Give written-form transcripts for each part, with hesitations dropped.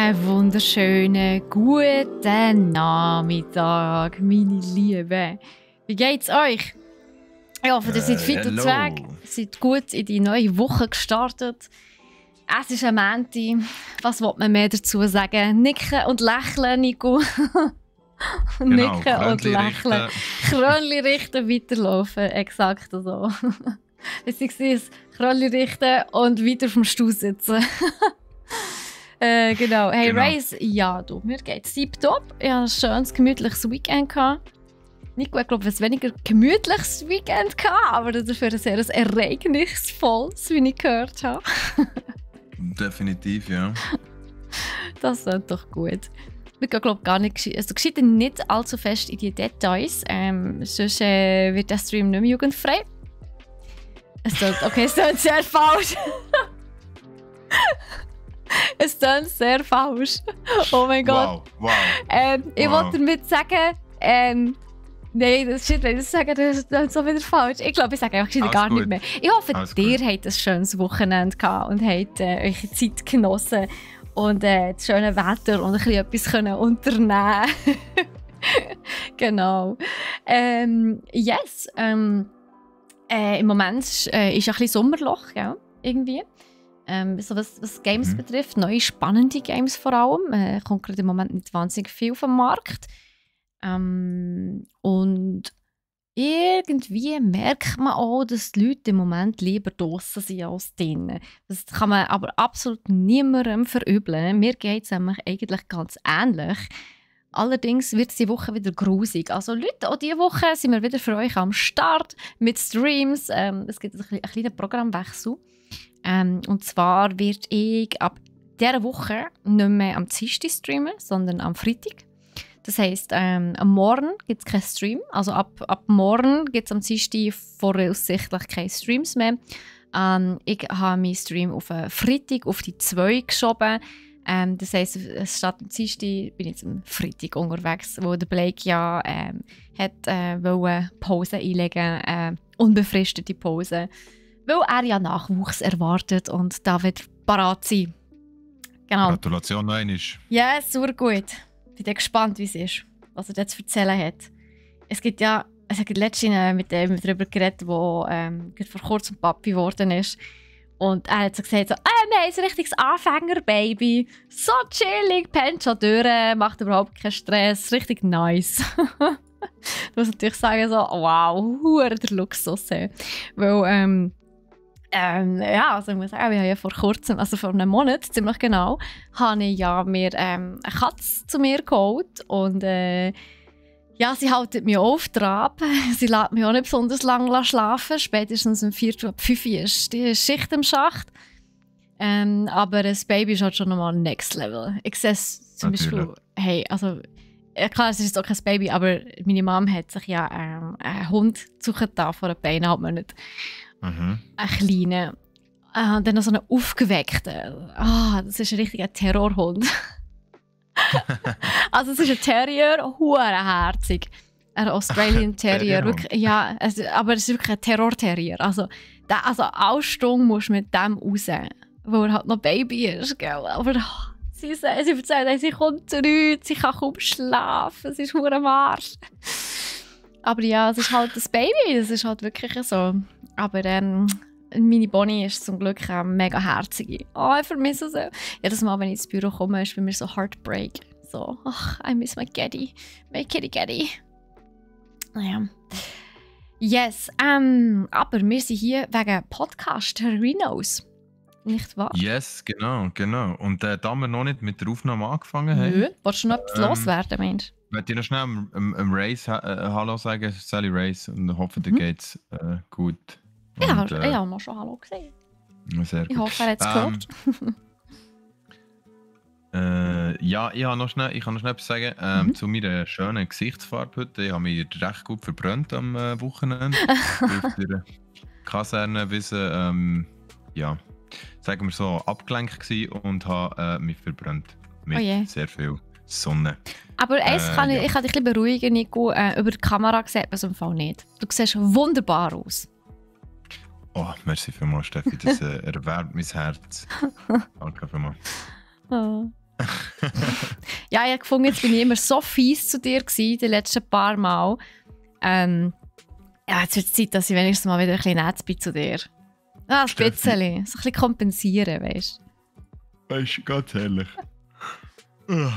Einen wunderschönen guten Nachmittag, meine Lieben. Wie geht's euch? Ich hoffe, ihr seid fit und weg, seid gut in die neue Woche gestartet. Es ist ein Montag. Was will man mehr dazu sagen? Nicken und lächeln, Nico. Genau, Nicken und lächeln. Krönchen richten, weiterlaufen. Exakt so. Beziehungsweise Krönchen richten und weiter auf dem Stuhl sitzen. Genau. Hey, Genau. Race, ja, du, mir geht's tipptopp. Ich hatte ein schönes, gemütliches Weekend gehabt. Nico, ich glaube, es weniger gemütliches Weekend gehabt, aber dafür ein sehr ereignisvolles, wie ich gehört habe. Definitiv, ja. Das ist doch gut. Wir gehen, glaube ich, gar nicht gescheitert nicht allzu fest in die Details. Sonst wird der Stream nicht mehr jugendfrei. Es klingt sehr falsch. Es klingt sehr falsch. Oh mein Gott. Wow. Ich Wow. wollte damit sagen, nein, das shit, wenn ich das sage, das ist so wieder falsch. Ich glaube, ich sage einfach Alles gar gut. nicht mehr. Ich hoffe, Alles ihr gut. habt ein schönes Wochenende gehabt und habt eure Zeit genossen und das schöne Wetter und ein bisschen etwas können unternehmen. Genau. Yes. Im Moment ist ein bisschen Sommerloch, ja, irgendwie. So was Games betrifft, neue spannende Games vor allem. Kommt gerade im Moment nicht wahnsinnig viel vom Markt. Und irgendwie merkt man auch, dass die Leute im Moment lieber draussen sind als drinnen. Das kann man aber absolut niemandem verübeln. Mir geht es eigentlich ganz ähnlich. Allerdings wird es diese Woche wieder grusig. Also Leute, auch diese Woche sind wir wieder für euch am Start mit Streams. Es gibt einen kleinen Programmwechsel. Und zwar werde ich ab dieser Woche nicht mehr am Dienstag streamen, sondern am Freitag. Das heisst, am Morgen gibt es keinen Stream. Also ab morgen gibt es am Dienstag voraussichtlich keine Streams mehr. Ich habe meinen Stream auf Freitag, auf die 2 geschoben. Das heisst, statt am Dienstag bin ich jetzt am Freitag unterwegs, wo der Blake ja wollte Pause einlegen, unbefristete Pause. Weil er ja Nachwuchs erwartet und da wird parat sein. Genau. Gratulation noch einmal. Ja, super gut. Ich bin gespannt, wie es ist, was er jetzt zu erzählen hat. Es gibt letztens mit dem darüber geredet, der vor kurzem Papi geworden ist. Und er hat so gesagt, wir haben ein richtiges Anfänger-Baby. So chillig, pennt schon durch, macht überhaupt keinen Stress. Richtig nice. Ich muss natürlich sagen, so, wow, hure der Luxus. Weil, also ich muss sagen, wir haben ja vor kurzem, also vor einem Monat ziemlich genau, habe ich ja mir eine Katze zu mir geholt und ja, sie hält mich auf Trab. Sie lässt mich auch nicht besonders lange schlafen. Spätestens um 4 Uhr, 5 Uhr ist die Schicht im Schacht. Aber das Baby ist halt schon nochmal next level. Ich sehe es zum Beispiel, hey, also klar, es ist jetzt auch kein Baby, aber meine Mom hat sich ja einen Hund gesucht vor ein paar 1,5 Monaten. Einen kleinen. Und dann noch so einen aufgeweckten. Das ist ein richtiger Terrorhund. Also es ist ein Terrier, hurenherzig. Ein Australian Terrier. Wirklich, ja, aber es ist wirklich ein Terror-Terrier. Also alle Stunden musst du mit dem raus, weil er halt noch Baby ist. Gell? Aber sie erzählt, sie kommt zurück, sie kann kaum schlafen, sie ist hure am Arsch. Aber ja, es ist halt das Baby, das ist halt wirklich so. Aber meine Bonnie ist zum Glück mega herzig. Ich vermisse sie. Jedes Mal, wenn ich ins Büro komme, ist bei mir so Heartbreak. So, I miss my Geddy. My Kitty Geddy. Naja. Yes, aber wir sind hier wegen Podcast-Rhinos. Nicht wahr? Yes, genau. Und da wir noch nicht mit der Aufnahme angefangen haben... Nö, willst du noch etwas loswerden, Mensch? Möchte ich noch schnell am Race Hallo sagen, Sally Race, und hoffe, dir geht's gut. Ich habe noch schon Hallo gesehen. Sehr gut. Ich hoffe, er hat es gehört. Ja, ich kann noch schnell etwas sagen zu meiner schönen Gesichtsfarbe heute. Ich habe mich recht gut verbrannt am Wochenende. Auf der Kasernewiese, ja, sagen wir so, abgelenkt gewesen und habe mich verbrannt. Mit sehr viel Sonne. Aber eins kann ich dich ein bisschen beruhigen, Nico. Über die Kamera sieht man es im Fall nicht. Du siehst wunderbar aus. Oh, merci vielmals, Steffi. Das erwärmt mein Herz. Danke vielmals. Oh. Ja, ich habe gefunden, jetzt bin ich immer so fies zu dir gewesen, die letzten paar Mal. Ja, jetzt wird es Zeit, dass ich wenigstens mal wieder ein bisschen nett bin zu dir. Ah, ein bisschen. So ein bisschen kompensieren, weißt du? Weißt du, ganz ehrlich. Ja,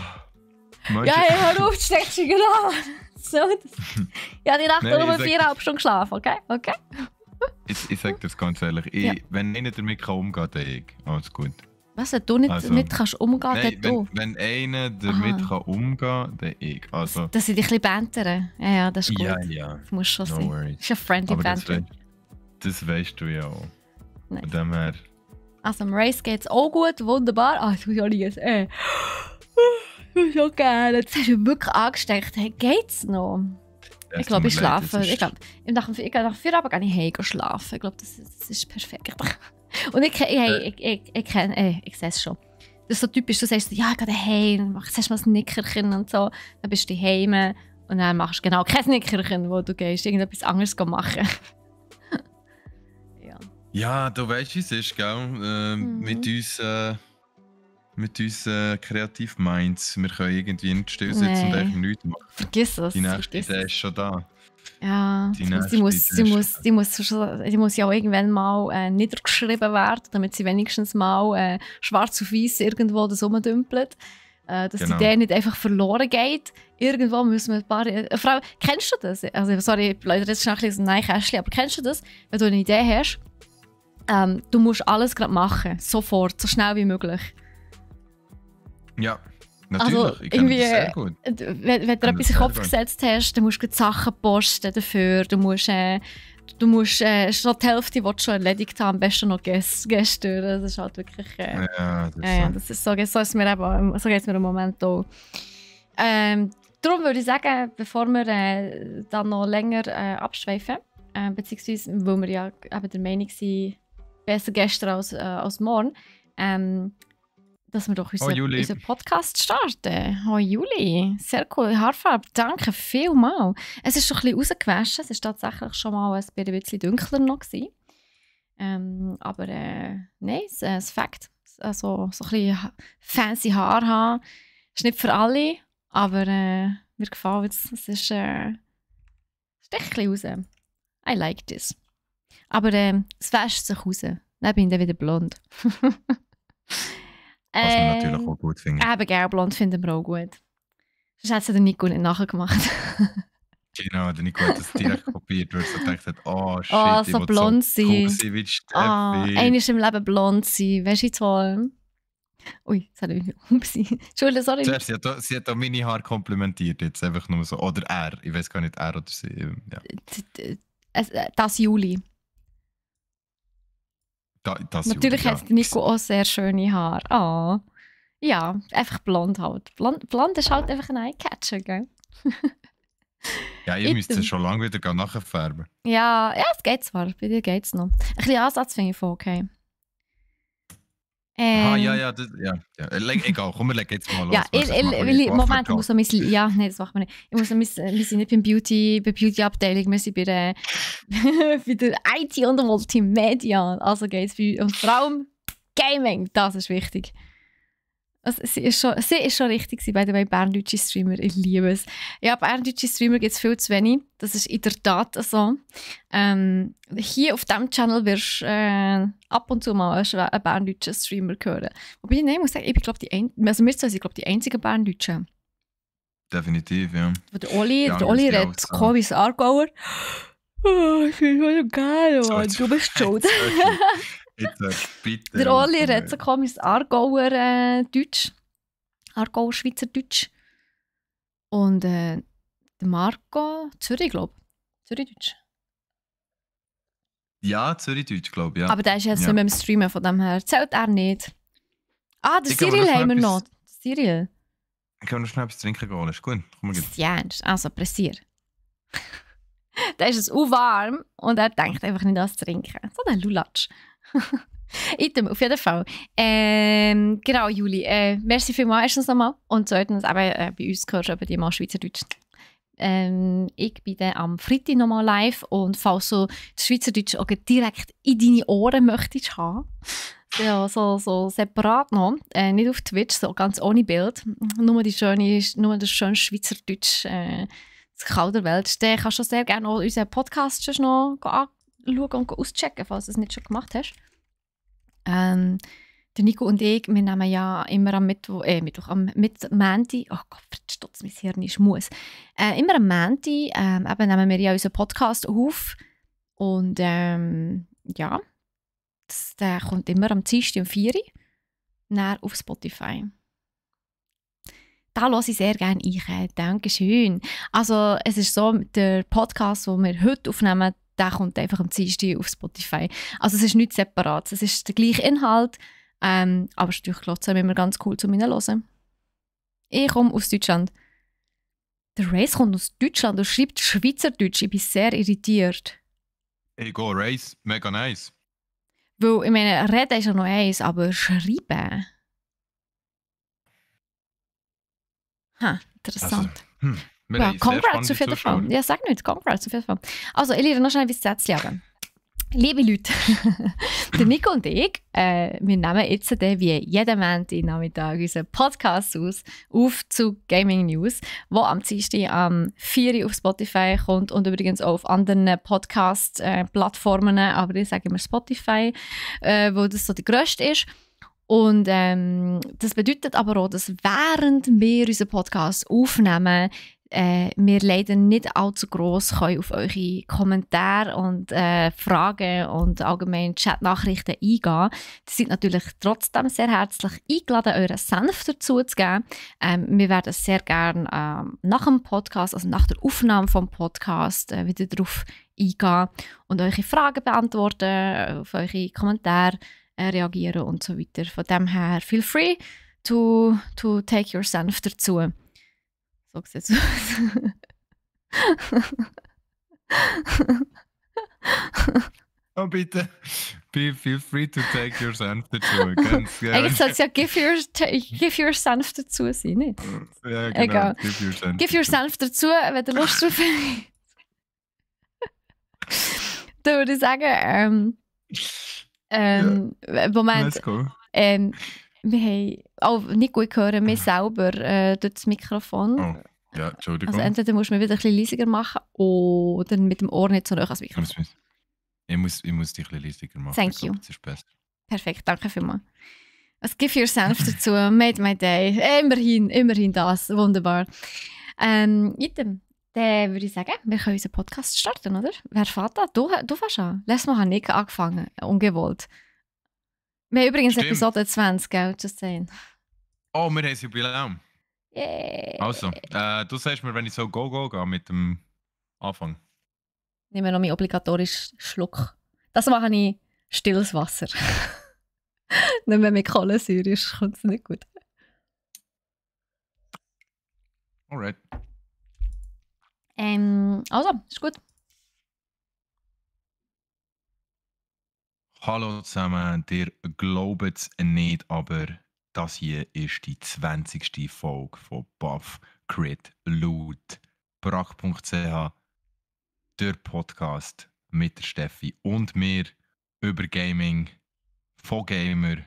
ich hör auf, steckst du an. So. Ja, die Nacht nur 4,5 Stunden geschlafen, okay? Okay. Ich sag das ganz ehrlich. Wenn einer damit umgehen kann, dann ich. Alles gut. Was, wenn du nicht kannst umgehen, nein, dann du? Wenn einer damit umgehen kann, dann ich. Also, dass sie dich ein bisschen bantern. Ja, das ist gut. Ja. Das muss schon sein. Worries. Das ist ja friendly Banter. Das weißt du ja auch. Nein. Von dem her. Also am Race geht es auch gut, wunderbar. Ah, das muss ich auch nicht sagen. Das ist auch gerne. Jetzt hast du wirklich angesteckt. Hey, geht's noch? Ja, ich glaube, ich schlafe. Nach 4 Abend gehe ich heim schlafen. Ich glaube, das ist perfekt. Und ich sehe es schon. Das ist so typisch, du sagst, ja, ich gehe heim, machst erst mal ein Nickerchen und so. Dann bist du heim und dann machst du genau kein Nickerchen, wo du gehst, irgendetwas anderes machen. Ja, du weißt, wie es ist, gell? Mit uns Kreativ-Minds. Wir können irgendwie nicht still sitzen und einfach nichts machen. Vergiss es. Die nächste Idee ist schon da. Ja, die muss ja auch irgendwann mal niedergeschrieben werden, damit sie wenigstens mal schwarz auf weiß irgendwo das rumdümpelt. Dass die Idee nicht einfach verloren geht. Irgendwo müssen wir ein paar... Frau, kennst du das? Also, sorry, Leute, das ist ein bisschen ein Kästchen, aber kennst du das, wenn du eine Idee hast? Du musst alles gerade machen, sofort, so schnell wie möglich. Ja, natürlich. Also, ich kenne das sehr gut. Wenn du etwas in den Kopf gesetzt hast, dann musst du Sachen posten dafür. Du musst schon die Hälfte, die du schon erledigt hast, am besten noch gestern. Das ist halt wirklich... das ist so geht's mir im Moment auch. Darum würde ich sagen, bevor wir dann noch länger abschweifen, beziehungsweise, weil wir ja eben der Meinung sind, besser gestern als morgen, dass wir doch unseren Podcast starten. Hoi Juli, sehr cool. Haarfarbe, danke vielmals. Es ist schon ein bisschen rausgewaschen, es war tatsächlich schon mal ein bisschen dunkler noch gewesen. Aber nein, es Fakt. Also so ein bisschen fancy Haar haben, ist nicht für alle, aber mir gefällt es. Es ist ein bisschen raus. I like this. Aber es wäscht sich raus. Dann bin ich dann wieder blond. Was wir natürlich auch gut finden. Eben, gell, blond finden wir auch gut. Sonst hat es der Nico nicht nachgemacht. Genau, der Nico hat das direkt kopiert, weil er so gedacht hat, oh shit, ich so blond so cool sein wie Steffi. Einmal im Leben blond sein, weißt du toll. Ui, das hat ich Entschuldigung, sorry. Zuerst, sie hat auch meine Haare komplimentiert, jetzt einfach nur so. Oder er, ich weiß gar nicht, er oder sie. Ja. Das Juli. Natürlich hat Nico auch sehr schöne Haare. Oh. Ja, einfach blond halt. Blond ist halt einfach ein Eyecatcher, gell? Ja, ihr müsst es schon lange wieder nachfärben. Ja, es geht zwar. Bei dir geht es noch. Ein bisschen Ansatz finde ich voll okay. Ja. Egal, komm, wir legen jetzt mal los. Ja, Moment, ich muss noch ja, nein, das machen wir nicht. Wir sind nicht bei Beauty-Abteilung, wir sind bei der IT und der Multimedia. Also geht es bei uns vor allem Gaming, das ist wichtig. Also, sie ist schon richtig bei den berndeutsche Streamer. Ich liebe es. Ja, berndeutsche Streamer gibt es viel zu wenig. Das ist in der Tat so. Hier auf diesem Channel wirst du ab und zu mal einen berndeutschen Streamer hören. Wobei ich muss sagen, ich bin, wir sind die einzigen Berndeutschen. Definitiv, ja. Der Oli redet komisch Aargauer. Oh, ich finde es so geil, Mann. Du bist schuld. Bitte. Der Oli redet so komisch Aargauer Deutsch. Aargauer Schweizerdeutsch. Und der Marco Zürich, glaube ich. Zürichdeutsch. Ja, Zürichdeutsch, glaube ich. Ja. Aber der ist jetzt nicht mehr im Streamen, von dem her. Zählt er nicht. Ah, der Cyril haben wir noch. Cyril. Ich kann noch schnell etwas trinken gehen, ist gut. Ja, also pressier. Der ist es warm und er denkt einfach nicht an das Trinken. So ein Lulatsch. Item, auf jeden Fall. Genau, Juli. Merci vielmals erstens nochmal. Und zweitens, bei uns gehörst du die mal Schweizerdeutsch. Ich bin dann am Freitag nochmal live und falls du das Schweizerdeutsch auch direkt in deine Ohren möchtest haben, ja, so separat noch, nicht auf Twitch, so ganz ohne Bild, nur das schöne Schweizerdeutsch, das Kalt der Welt, dann kannst du sehr gerne auch unseren Podcast schon noch anschauen und auschecken, falls du es nicht schon gemacht hast. Der Nico und ich, wir nehmen ja immer am Montag, oh Gott, verstutzt, mein Hirn ist Muss. Immer am Montag eben nehmen wir ja unseren Podcast auf und ja, der kommt immer am Dienstag um 4 Uhr auf Spotify. Da höre ich sehr gerne ein. Dankeschön. Also es ist so, der Podcast, den wir heute aufnehmen, der kommt einfach am Dienstag auf Spotify. Also es ist nicht separat, es ist der gleiche Inhalt, aber es ist natürlich trotzdem immer ganz cool zu mir hören. Ich komme aus Deutschland. Der Race kommt aus Deutschland und schreibt Schweizerdeutsch. Ich bin sehr irritiert. Hey, go Race, mega nice. Weil, ich meine, reden ist ja noch eins, aber schreiben... Interessant. Also, ja, congrats auf jeden Fall. Ja, sag nicht, congrats auf jeden Fall. Also, ich lerne noch schnell ein Sätzchen ab. Liebe Leute, der Nico und ich, wir nehmen jetzt wie jeden Montagnachmittag unseren Podcast auf zu Gaming News, der am Dienstag am 4 Uhr auf Spotify kommt und übrigens auch auf anderen Podcast-Plattformen, aber ich sage immer Spotify, wo das so die grösste ist. Und das bedeutet aber auch, dass während wir unseren Podcast aufnehmen, wir leider nicht allzu gross können auf eure Kommentare und Fragen und allgemein Chatnachrichten eingehen. Die sind natürlich trotzdem sehr herzlich eingeladen, euren Senf dazu zu geben. Wir werden sehr gerne nach dem Podcast, also nach der Aufnahme vom Podcast, wieder darauf eingehen und eure Fragen beantworten, auf eure Kommentare reagieren und so weiter. Von dem her, feel free to take your senf dazu. So sieht es aus. Oh bitte, feel free to take your senf dazu. Ganz gerne. Eigentlich soll es ja give your senf dazu sein, nicht? Ja, genau. Egal. Give your senf Dazu, wenn du Lust drauf hast. Dann würde ich sagen, Moment. Let's go. Wir haben, Nico, ich höre mich selber durch das Mikrofon. Oh, ja, Entschuldigung. Also entweder musst du mich wieder ein bisschen leiser machen oder mit dem Ohr nicht so nah ans Mikrofon. Ich muss dich ein bisschen leiser machen. Thank you. Das ist besser. Perfekt, danke vielmals. Also give your senf dazu, made my day. Immerhin das, wunderbar. Item. Dann würde ich sagen, wir können unseren Podcast starten, oder? Wer fährt da? Du fährst an. Letztes Mal habe ich angefangen, ungewollt. Wir haben übrigens Episode 20, gell? Just saying. Oh, wir haben ein Jubiläum. Yeah. Also, du sagst mir, wenn ich so go gehe mit dem Anfang. Nehmen wir noch meinen obligatorischen Schluck. Das mache ich stilles Wasser. Nicht mehr mit Kohlensäure, kommt es nicht gut. Alright. Also, ist gut. Hallo zusammen, ihr glaubt es nicht, aber das hier ist die 20. Folge von Buff, Crit, Loot, Brack.ch, der Podcast mit der Steffi und mir über Gaming, von Gamer,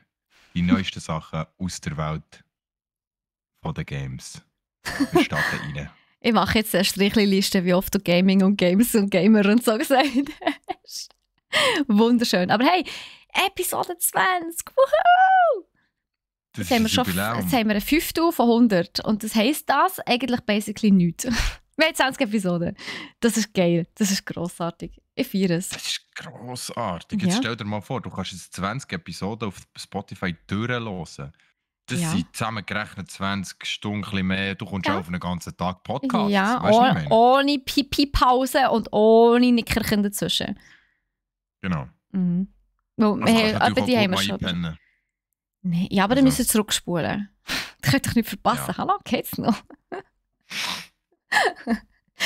die neuesten Sachen aus der Welt von den Games. Wir starten rein. Ich mache jetzt eine Strichliste, wie oft du Gaming und Games und Gamer und so gesagt hast. Wunderschön. Aber hey, Episode 20! Woohoo! Jetzt haben wir eine 5. von 100. Und das heisst das eigentlich basically nichts. Wir haben 20 Episoden. Das ist geil. Das ist grossartig. Ich feiere es. Das ist grossartig. Jetzt stell dir mal vor, du kannst jetzt 20 Episoden auf Spotify durchhören. Das sind zusammengerechnet 20 Stunden ein bisschen mehr. Du kommst schon auf einen ganzen Tag Podcast. Ja, weißt ohne Pipi-Pause und ohne Nickerchen dazwischen. Genau. Mhm. Well, also die haben wir schon. Nee, ja, aber dann müssen wir zurückspulen. Das könnt ihr nicht verpassen. Ja. Hallo, geht's noch?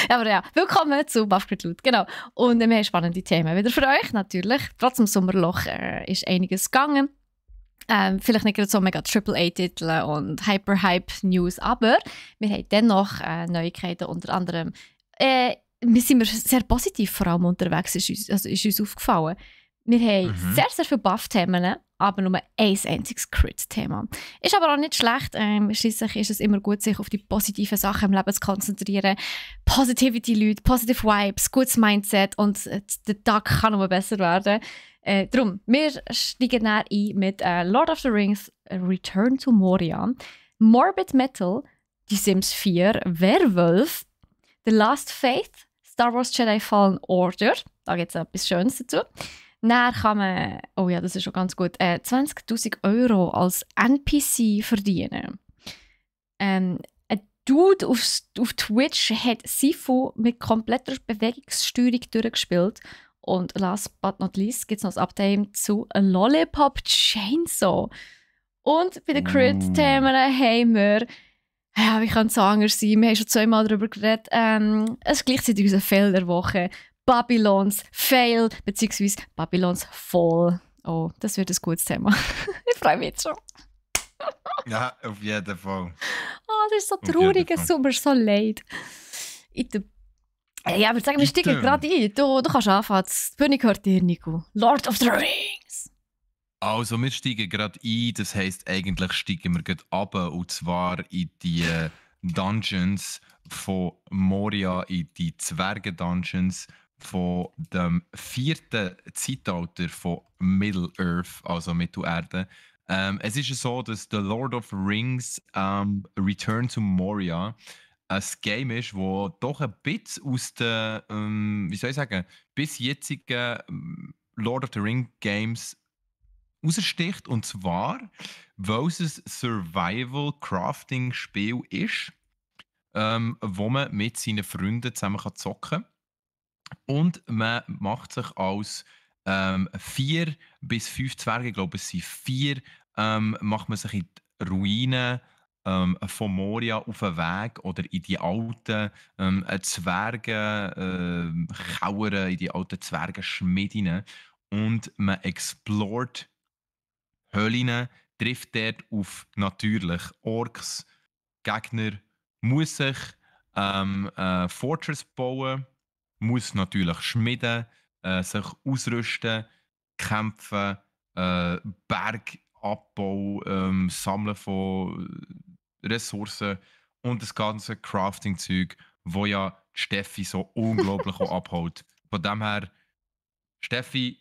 Aber ja, willkommen zu Buffgrid Loot. Genau. Und wir haben spannende Themen wieder für euch, natürlich. Trotz dem Sommerloch ist einiges gegangen. Vielleicht nicht gerade so mega AAA-Titel und Hyper-Hype-News, aber wir haben dennoch Neuigkeiten, unter anderem. Wir sind sehr positiv vor allem unterwegs, ist uns aufgefallen. Wir haben sehr, sehr viele Buff-Themen, aber nur ein einziges Crit-Thema. Ist aber auch nicht schlecht. Schliesslich ist es immer gut, sich auf die positiven Sachen im Leben zu konzentrieren. Positivity, Leute, positive Vibes, gutes Mindset und der Tag kann noch besser werden. Darum, wir steigen dann ein mit Lord of the Rings, Return to Moria, Morbid Metal, Die Sims 4, Werwolf, The Last Faith, Star Wars Jedi Fallen Order, da gibt es etwas Schönes dazu. Dann kann man, oh ja, das ist schon ganz gut, 20'000 Euro als NPC verdienen. Ein Dude auf Twitch hat Sifu mit kompletter Bewegungssteuerung durchgespielt. Und last but not least gibt es noch das Update zu Lollipop Chainsaw. Und bei den Crit-Themen haben wir, ja, wie kann es anders sein? Wir haben schon zweimal darüber geredet. Es ist gleichzeitig unser Fail der Woche. Babylons Fail, beziehungsweise Babylons Fall. Oh, das wird ein gutes Thema. Ich freue mich jetzt schon. Ja, auf jeden Fall. Oh, das ist so traurig, es tut mir so leid. Ja, aber sagen wir steigen gerade ein. Du kannst anfangen. Die Bühne gehört dir, Nico. Lord of the Rings. Also, wir steigen gerade ein. Das heisst, eigentlich steigen wir gerade runter. Und zwar in die Dungeons von Moria, in die Zwerge-Dungeons von dem 4. Zeitalter von Middle-earth, also Mittelerde. Es ist so, dass The Lord of the Rings Return to Moria ein Game ist, das doch ein bisschen aus den, wie soll ich sagen, bis jetzigen Lord of the Rings Games raussticht. Und zwar, weil es ein Survival-Crafting-Spiel ist, wo man mit seinen Freunden zusammen zocken kann. Und man macht sich als 4 bis 5 Zwerge, ich glaube es sind 4, macht man sich in die Ruinen von Moria auf den Weg oder in die alten Zwerge Kauern, in die alten Zwergenschmieden. Und man explort Höhlen, trifft dort auf natürlich Orks, Gegner, muss sich Fortress bauen, muss natürlich schmieden, sich ausrüsten, kämpfen, Bergabbau, Sammeln von Ressourcen und das ganze Crafting-Zeug, wo ja Steffi so unglaublich abholt. Von dem her, Steffi,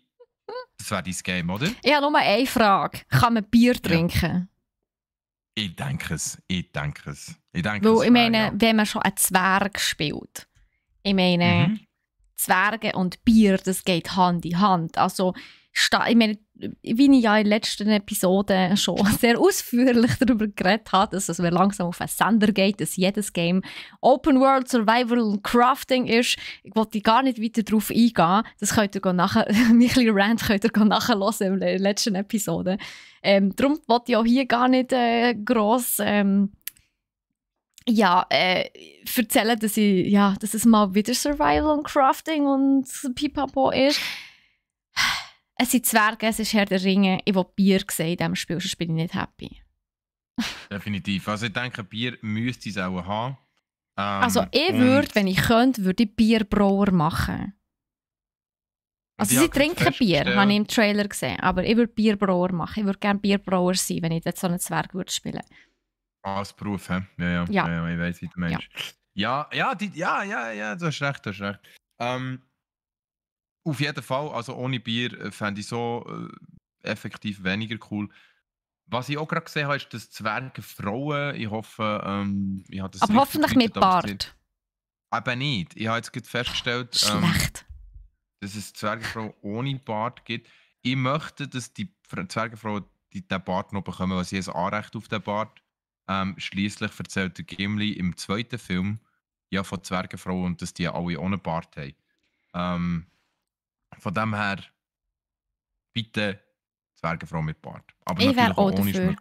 das wäre dein Game, oder? Ich habe nur eine Frage. Kann man Bier trinken? Ich denke es. Weil ich meine, wenn man schon einen Zwerg spielt, ich meine, Zwerge und Bier, das geht Hand in Hand. Also, ich meine, wie ich ja in den letzten Episoden schon sehr ausführlich darüber geredet habe, dass es langsam auf einen Sender geht, dass jedes Game Open World, Survival und Crafting ist. Ich wollte gar nicht weiter darauf eingehen. Das könnt ihr nachher, mein kleiner Rant könnt ihr nachhören in der letzten Episode. Darum wollte ich auch hier gar nicht gross erzählen, dass es mal wieder Survival und Crafting und Pipapo ist. Es sind Zwerge, es ist Herr der Ringe. Ich will Bier sehen in diesem Spiel, sonst bin ich nicht happy. Definitiv. Also ich denke, Bier müsste es auch haben. Also ich würde, wenn ich könnte, würde ich Bierbrauer machen. Also sie trinken Bier, habe ich im Trailer gesehen. Aber ich würde Bierbrauer machen. Ich würde gerne Bierbrauer sein, wenn ich jetzt so einen Zwerg würde spielen. Als Beruf, hä? Ja, ich weiß, wie du meinst. Ja, du hast recht. Auf jeden Fall, also ohne Bier fände ich so effektiv weniger cool. Was ich auch gerade gesehen habe, ist, dass Zwerge Frauen, ich hoffe, ich habe das aber hoffentlich mit Bart. Eben nicht. Ich habe jetzt gerade festgestellt, schlecht. Dass es Zwergenfrauen ohne Bart gibt. Ich möchte, dass die Zwergenfrauen den Bart noch bekommen, weil sie ein Anrecht auf den Bart. Schliesslich erzählt der Gimli im zweiten Film ja von Zwergenfrauen und dass die alle ohne Bart haben. Von dem her, bitte Zwergenfrau mit Bart. Aber ich wäre auch ohne dafür.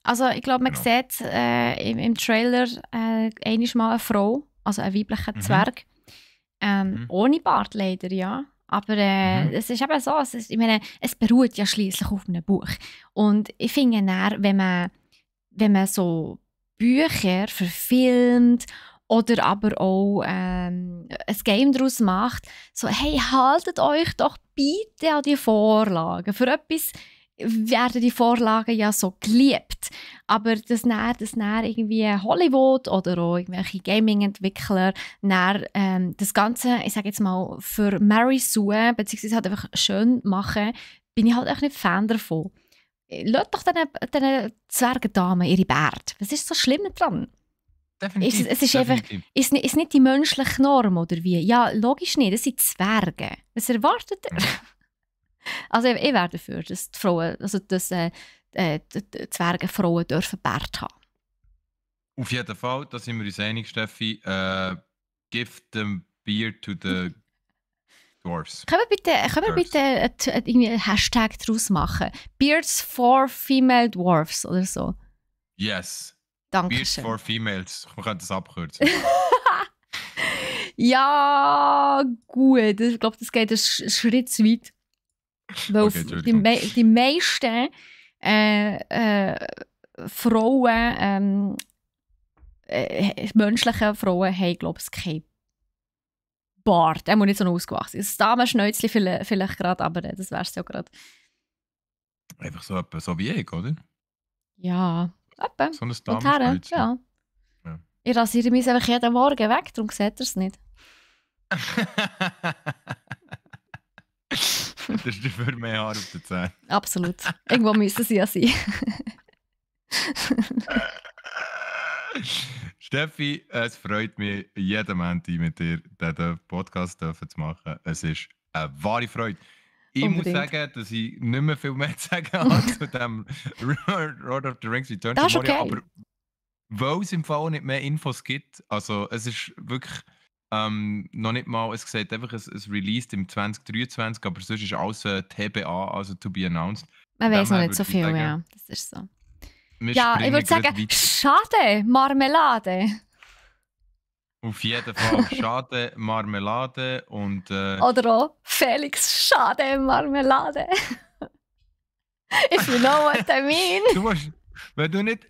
Also ich glaube, man sieht im Trailer einmal eine Frau, also einen weiblichen Zwerg. Ohne Bart leider, ja. Aber Mhm. es ist eben so, ich meine, es beruht ja schließlich auf einem Buch. Und ich finde dann, wenn man so Bücher verfilmt oder aber auch ein Game daraus macht, so, hey, haltet euch doch bitte an die Vorlagen. Für etwas werden die Vorlagen ja so geliebt. Aber das dann irgendwie Hollywood oder auch irgendwelche Gaming-Entwickler das Ganze, ich sage jetzt mal, für Mary Sue, beziehungsweise halt einfach schön machen, bin ich halt auch nicht Fan davon. Lasst doch diesen Zwergendamen ihre Bärte. Was ist so schlimm daran? Definitiv. Es ist einfach, Definitiv. ist nicht die menschliche Norm, oder wie? Ja, logisch nicht, das sind Zwerge. Was erwartet ihr? Mhm. Also ich wäre dafür, dass die Frauen, also dass die Zwergenfrauen dürfen Bärte haben. Auf jeden Fall, da sind wir uns einig, Steffi. Give the beer to the dwarfs. Können wir bitte irgendwie einen Hashtag daraus machen? Beards for Female Dwarfs oder so. Yes. Danke Beards schön. for females. Man kann das abkürzen. Ja, gut. Ich glaube, das geht einen Schritt zu weit. Weil Okay, Entschuldigung. die meisten Frauen, menschliche Frauen, haben, glaube ich, keinen Bart. Er muss nicht so ausgewachsen. Das Damenschnäuzchen vielleicht gerade, aber das wär's ja gerade. Einfach so, so wie ich, oder? Ja, etwa. So ein Und her, Damenschnäuzchen. ja. Ja. Ich rasiere mich einfach jeden Morgen weg, darum seht ihr es nicht. Das ist dafür mehr Haar auf den Zähnen. Absolut. Irgendwo müssen sie ja sein. Steffi, es freut mich, jeden Montag mit dir diesen Podcast zu machen. Es ist eine wahre Freude. Ich muss Unbedingt. sagen, dass ich nicht mehr viel mehr zu sagen habe zu dem Lord of the Rings Return to Das ist Moria, okay. aber weil es im Fall nicht mehr Infos gibt, also es ist wirklich noch nicht mal, es sagt einfach, es released im 2023, aber sonst ist alles TBA, also to be announced. Man Von weiß dem noch her nicht so würde ich viel, sagen, ja. Das ist so. wir Ja, ich springen würde sagen, gleich weiter. schade, Marmelade. Auf jeden Fall. Schade, Marmelade und Oder auch Felix, schade, Marmelade. If you know what I mean. du musst, wenn du nicht,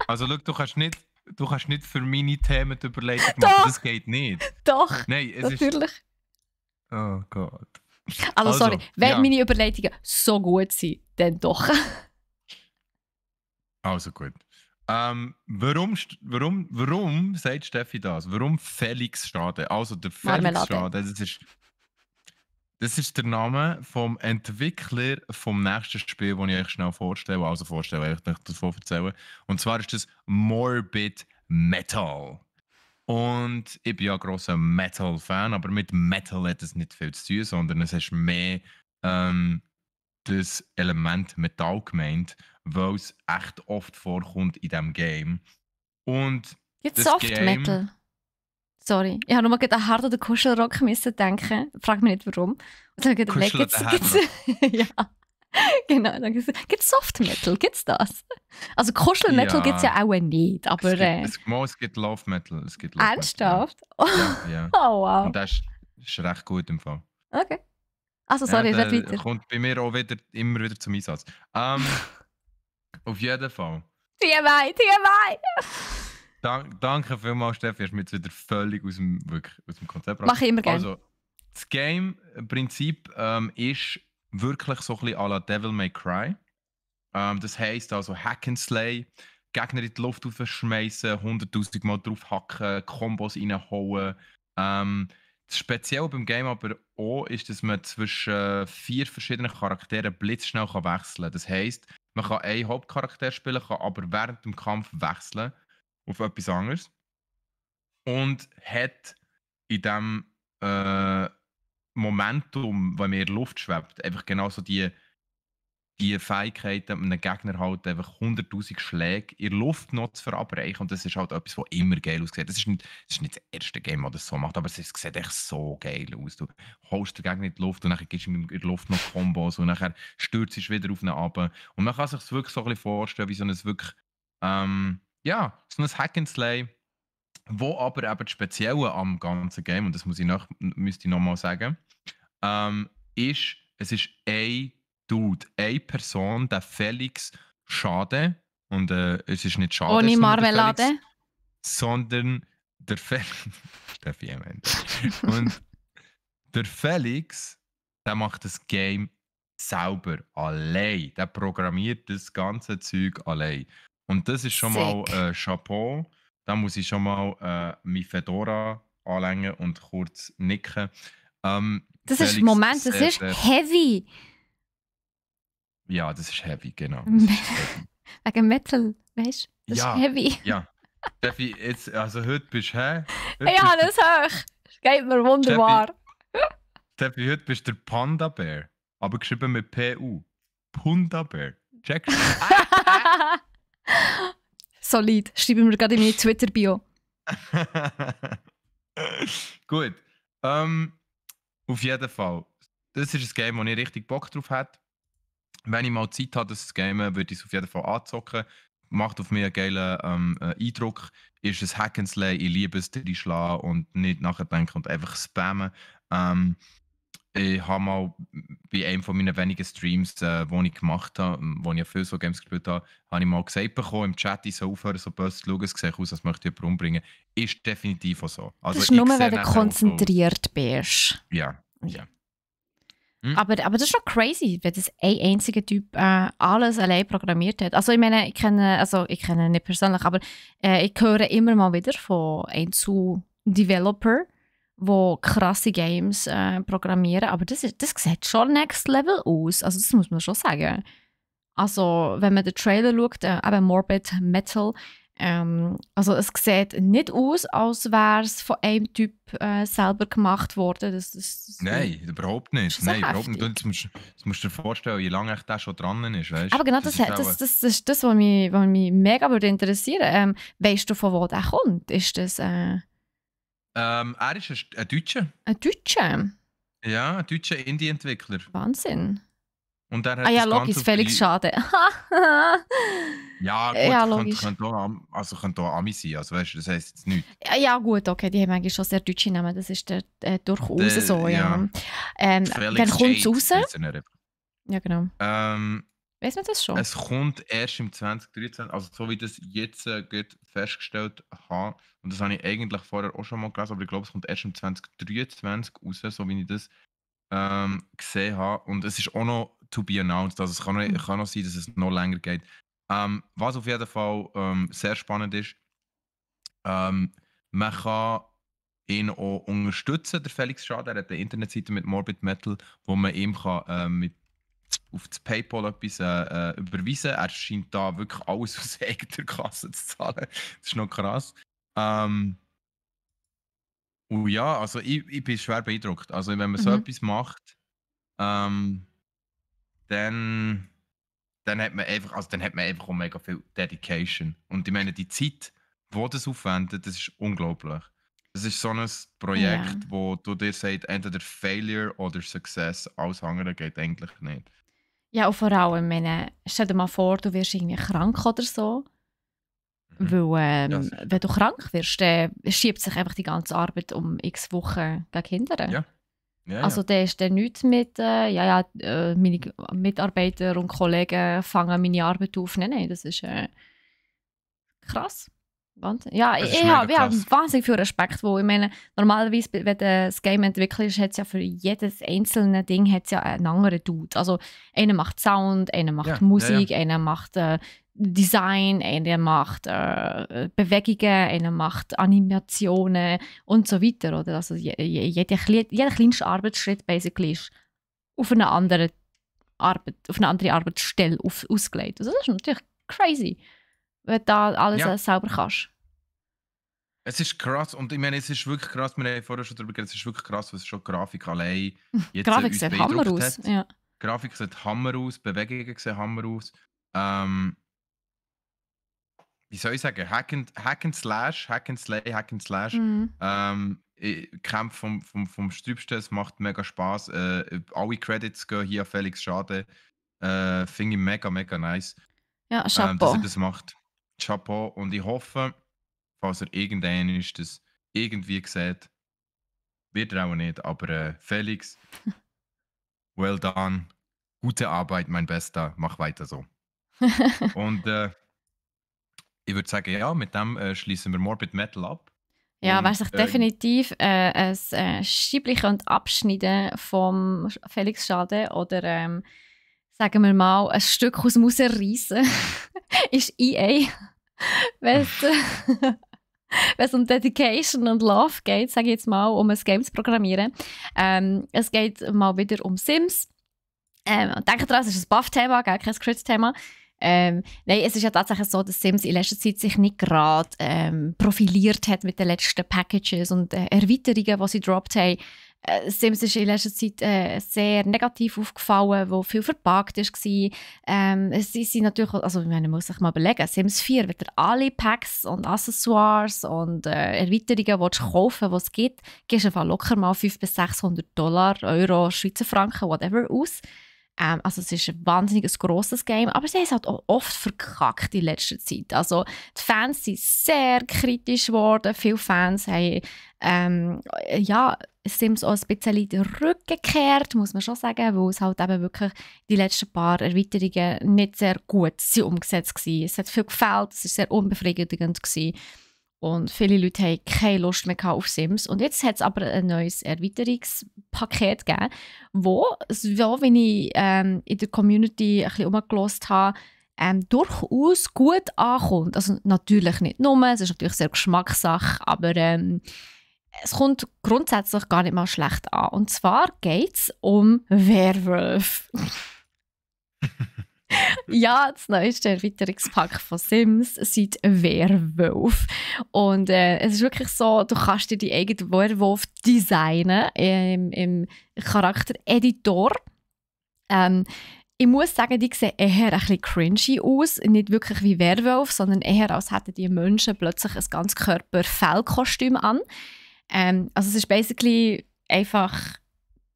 also schau, du kannst nicht für meine Themen die Überleitung machen, Doch. das geht nicht. Doch, Nein, es natürlich. ist, oh Gott. Also, sorry, wenn ja. meine Überleitungen so gut sind, dann doch. Also gut. Warum sagt Steffi das? Warum Felix Stade? Also der Felix Marmelade. Stade, das ist der Name vom Entwickler vom nächsten Spiel, das ich euch schnell vorstelle. Also vorstelle, ich euch davon erzählen. Und zwar ist das Morbid Metal. Und ich bin ja ein grosser Metal-Fan, aber mit Metal hat es nicht viel zu tun, sondern es ist mehr das Element Metall gemeint, weil es echt oft vorkommt in diesem Game. Und Gibt das Soft Game- Metal? Sorry, ich habe nur gerade an Hard oder Kuschelrock müssen denken. Frag mich nicht warum. Und dann habe ich überlegt, Kuschel oder gibt's ja, genau. Gibt es Soft Metal? Gibt's das? Also Kuschelmetal Ja. gibt es ja auch nicht, aber es gibt Love Metal. Es gibt Love ernsthaft? Metal, ja. Ja. Oh wow. Und das ist recht gut im Fall. Okay. Also sorry, ja, red der weiter. kommt bei mir auch immer wieder zum Einsatz. Auf jeden Fall. TMI! Danke vielmals, Steffi. Hast mich jetzt wieder völlig aus dem Konzept gebracht. Mach ich immer gerne. Also, das Game-Prinzip ist wirklich so ein bisschen à la Devil May Cry. Das heisst also Hack and Slay, Gegner in die Luft schmeißen, 100.000 Mal drauf hacken, Kombos reinhauen. Das Spezielle beim Game aber auch ist, dass man zwischen 4 verschiedenen Charakteren blitzschnell wechseln kann. Das heisst, man kann einen Hauptcharakter spielen, kann aber während dem Kampf wechseln auf etwas anderes. Und hat in diesem Momentum, wenn man in der Luft schwebt, einfach genauso die Fähigkeit, einem Gegner halt einfach 100.000 Schläge in der Luft noch zu verabreichen. Und das ist halt etwas, was immer geil aussieht. Das ist nicht das erste Game, das das so macht, aber es sieht echt so geil aus. Du holst den Gegner in die Luft und dann gibst du ihm in der Luft noch Kombos und dann stürzt du wieder auf ihn ab. Und man kann sich das wirklich so ein bisschen vorstellen, wie so ein wirklich, so ein Hack and Slay, wo aber eben das Spezielle am ganzen Game, und das müsste ich nochmal sagen, es ist ein Dude, eine Person, der Felix Schade, und es ist nicht Schade, Ohne sondern der Felix, Marmelade. sondern der Felix, darf ich am Ende. Und der Felix, der macht das Game sauber, allein. Der programmiert das ganze Zeug allein. Und das ist schon mal Sick. Chapeau. Da muss ich schon mal mein Fedora anlängen und kurz nicken. Das ist, Felix, Moment, das sehr, ist sehr. heavy. Ja, das ist heavy, genau. Das ist heavy. Wegen Metal, weißt du? Das ist Ja, heavy. ja. Steffi, jetzt, also heute bist du, hä? Ja, das hoch. Geht mir wunderbar. Steffi, heute bist du der Panda Bear. Aber geschrieben mit PU. Panda Bear. Checkst du? Solid. Schreiben wir gerade in meine Twitter-Bio. Gut. Auf jeden Fall. Das ist ein Game, wo ich richtig Bock drauf hätte. Wenn ich mal Zeit habe, das zu gamen, würde ich es auf jeden Fall anzocken. Macht auf mich einen geilen Eindruck. Ist ein Hack and Slay, ich liebe es, reinschlagen und nicht nachdenken und einfach spammen. Ich habe mal bei einem von meinen wenigen Streams, wo ich gemacht habe, wo ich viel so Games gespielt habe, habe ich mal gesagt bekommen im Chat, ich soll aufhören, so böse zu schauen, es sieht aus, als möchte ich jemanden umbringen. Ist definitiv auch so. Also Das ist nur, ich wenn sehe du nachher auch so, konzentriert bist. ja. Aber das ist schon crazy, wenn das ein einziger Typ alles allein programmiert hat. Also ich meine, ich kenne ihn nicht persönlich, aber ich höre immer mal wieder von Einzel-Developer, die krasse Games programmieren. Aber das sieht schon next level aus. Also das muss man schon sagen. Also wenn man den Trailer schaut, eben Morbid Metal, also es sieht nicht aus, als wäre es von einem Typ selber gemacht worden. Nein, überhaupt nicht. ist sehr Nein, überhaupt nicht. heftig. Jetzt musst du dir vorstellen, wie lange echt der schon dran ist. Weißt? Aber genau Das das, ist das ist das, was mich mega würde interessieren. Weißt du, von wo der kommt? Ist das er ist ein Deutscher. ein Deutscher? Ja, ein deutscher Indie-Entwickler. Wahnsinn. Und der hat Ah ja, das logisch, Ganze Felix Schade. Ja, gut, Ja, logisch. könnte auch Ami sein. Also, weißt du, das heisst jetzt nichts. Ja gut, okay, die haben eigentlich schon sehr deutsche Namen, das ist durchaus so, ja. Wann Felix kommt es Jade raus? heisst er nicht einfach. Ja, genau. Weiss man das schon? Es kommt erst im 2023, also so wie das jetzt festgestellt habe, und das habe ich eigentlich vorher auch schon mal gelesen, aber ich glaube, es kommt erst im 2023 raus, so wie ich das gesehen habe. Und es ist auch noch to be announced, also es kann noch sein, dass es noch länger geht. Was auf jeden Fall sehr spannend ist, man kann ihn auch unterstützen, der Felix Schade. Er hat eine Internetseite mit Morbid Metal, wo man ihm kann, auf das PayPal etwas überweisen kann. Er scheint da wirklich alles aus eigener Kasse zu zahlen. Das ist noch krass. Und ja, also ich bin schwer beeindruckt. Also wenn man so etwas macht, dann hat man einfach, auch mega viel Dedication. Und ich meine, die Zeit, die das aufwendet, das ist unglaublich. Das ist so ein Projekt, wo du dir sagst, entweder Failure oder Success, alles andere geht eigentlich nicht. Ja, und vor allem, stell dir mal vor, du wirst irgendwie krank oder so. Weil, wenn du krank wirst, dann schiebt sich einfach die ganze Arbeit um x Wochen gegen hinten. Ja. Also da ist dann nichts mit, meine Mitarbeiter und Kollegen fangen meine Arbeit auf. Nein, das ist krass. Wahnsinn. Ja, ich habe wahnsinnig viel Respekt, wo ich meine, normalerweise, wenn du das Game entwickelst, hat es ja für jedes einzelne Ding hat's ja einen anderen Dude. Also einer macht Sound, einer macht Musik, einer macht Design, einer macht Bewegungen, einer macht Animationen und so weiter. Oder? Also jeder kleinste Arbeitsschritt basically ist auf eine andere Arbeitsstelle ausgelegt. Also das ist natürlich crazy, wenn du da alles selber kannst. Es ist krass und ich meine, es ist wirklich krass, wir haben vorher schon darüber geredet, es ist wirklich krass, was schon Grafik allein jetzt Grafik sieht Hammer aus. Ja. Grafik sieht Hammer aus, Bewegungen sehen Hammer aus. Wie soll ich sagen, Hack and Slash. Kämpfe vom Sträubsten, es macht mega Spass. Alle Credits gehen hier an Felix Schade. Finde ich mega, mega nice. Ja, Chapeau. Dass er das macht. Chapeau. Und ich hoffe, falls er irgendeinen ist, das irgendwie sieht, wird er auch nicht, aber Felix, well done, gute Arbeit, mein Bester, mach weiter so. Und ich würde sagen, ja, mit dem schließen wir Morbid Metal ab. Ja, wer Und sich definitiv ein Scheibchen abschneiden vom Felix Schade oder sagen wir mal ein Stück aus dem rausreißen, ist EA. Wenn es wenn es um Dedication und Love geht, sage ich jetzt mal, um ein Game zu programmieren. Es geht mal wieder um Sims. Denkt daran, es ist ein Buff-Thema, kein Crit-Thema. Nein, es ist ja tatsächlich so, dass Sims in letzter Zeit sich nicht gerade profiliert hat mit den letzten Packages und Erweiterungen, die sie gedroppt haben. Sims ist in letzter Zeit sehr negativ aufgefallen, wo viel verbuggt war. Sie sind natürlich, also man muss sich mal überlegen, Sims 4 wird alle Packs und Accessoires und Erweiterungen, die du kaufen willst, die es gibt, gibst du einfach locker mal 500 bis 600 $, Euro, Schweizer Franken, whatever, aus. Also es ist ein wahnsinnig grosses Game, aber sie haben es halt auch oft verkackt in letzter Zeit. Also die Fans sind sehr kritisch geworden. Viele Fans haben Sims auch ein bisschen den Rücken gekehrt, muss man schon sagen, weil es halt eben wirklich die letzten paar Erweiterungen nicht sehr gut umgesetzt waren. Es hat viel gefällt, es war sehr unbefriedigend gewesen. Und viele Leute haben keine Lust mehr auf Sims. Und jetzt hat es aber ein neues Erweiterungspaket gegeben, wo, so wie ich in der Community ein bisschen umgehört habe, durchaus gut ankommt. Also natürlich nicht nur, es ist natürlich sehr Geschmackssache, aber es kommt grundsätzlich gar nicht mal schlecht an. Und zwar geht es um Werwolf. Ja, das neueste Erweiterungspack von Sims seit Werwolf. Und es ist wirklich so, du kannst dir die eigene Werwolf designen im Charaktereditor. Ich muss sagen, die sehen eher ein bisschen cringy aus. Nicht wirklich wie Werwolf, sondern eher als hätten die Menschen plötzlich ein ganz Körper-Fellkostüm an. Also es ist basically einfach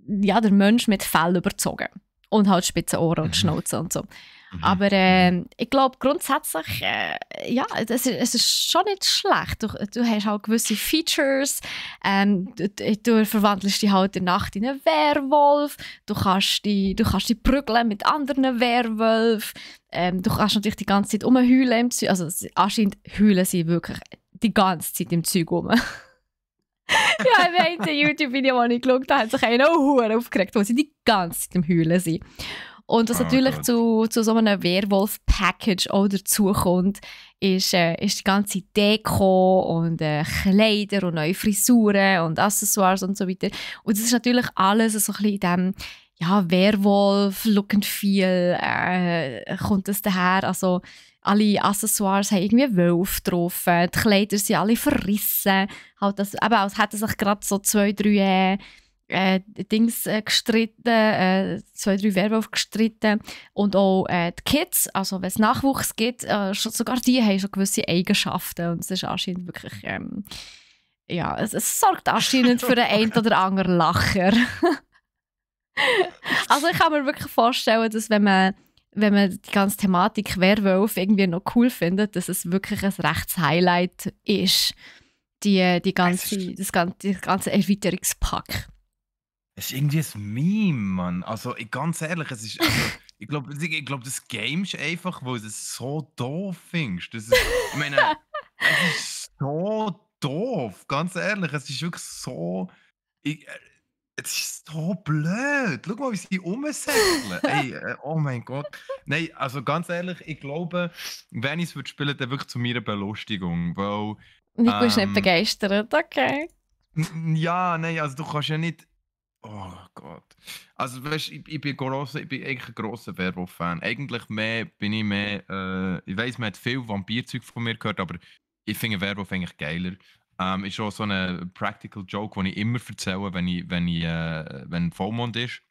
ja, der Mensch mit Fell überzogen. Und halt spitze Ohren und Schnauze und so. Aber ich glaube grundsätzlich, ja, es ist schon nicht schlecht. Du hast halt gewisse Features, du verwandelst dich halt in der Nacht in einen Werwolf, du kannst dich prügeln mit anderen Werwölfen, du kannst natürlich die ganze Zeit rumheulen im Zeug, also anscheinend heulen sie wirklich die ganze Zeit im Zeug rum. Ja, im einen YouTube-Video, das ich geschaut habe, hat sich einer auch verdammt aufgeregt, wo sie die ganze Zeit am Heulen sind. Und was natürlich zu so einem Werwolf-Package auch dazukommt, ist die ganze Deko und Kleider und neue Frisuren und Accessoires und so weiter. Und das ist natürlich alles so ein bisschen in diesem Werwolf-Look and Feel kommt das daher. Also alle Accessoires haben irgendwie Wölfe drauf, die Kleider sind alle verrissen. Halt das, eben, als hätten sich gerade so 2-3 Dings gestritten, 2-3 Werwölfe gestritten. Und auch die Kids, also wenn es Nachwuchs gibt, sogar die haben schon gewisse Eigenschaften. Und es ist anscheinend wirklich, es sorgt anscheinend für einen oder anderen Lacher. Also ich kann mir wirklich vorstellen, dass wenn man die ganze Thematik Werwolf irgendwie noch cool findet, dass es wirklich ein rechtes Highlight ist, das ganze Erweiterungspack. Es ist irgendwie ein Meme, Mann. Also ganz ehrlich, es ist, also, ich glaube, das Game ist einfach, weil du es so doof findest. Ich meine, es ist so doof, ganz ehrlich. Es ist wirklich so... es ist so blöd. Schau mal, wie sie rumsäckeln. Ey, oh mein Gott. Nein, also ganz ehrlich, ich glaube, wenn ich es spielen würde, dann wirklich zu meiner Belustigung. Weil, Du bist nicht begeistert, okay. Ja, nein, also du kannst ja nicht... Oh Gott. Also weißt, ich bin eigentlich ein grosser Werwolf-Fan. Eigentlich bin ich mehr... ich weiss, man hat viel Vampirzeug von mir gehört, aber ich finde Werwolf eigentlich geiler. Ist auch so ein Practical Joke, den ich immer erzähle, wenn Vollmond ist.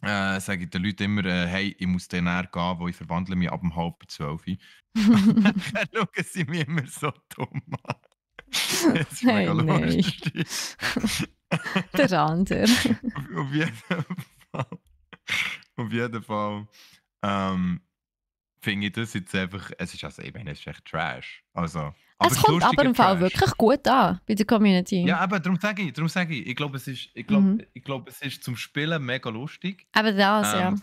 Sage ich den Leuten immer, hey, ich muss dann näher gehen, wo ich verwandle mich ab 11:30. Dann schauen sie mich immer so dumm an. Das ist mega lustig. Der andere. Auf jeden Fall. finde ich das jetzt einfach, es ist also, ich meine, es ist echt Trash. Also, aber Es es ist kommt aber lustiger im Fall Trash. wirklich gut an bei der Community. Ja, eben, darum sage ich, Mhm. ich glaube, es ist zum Spielen mega lustig. Eben das, ja.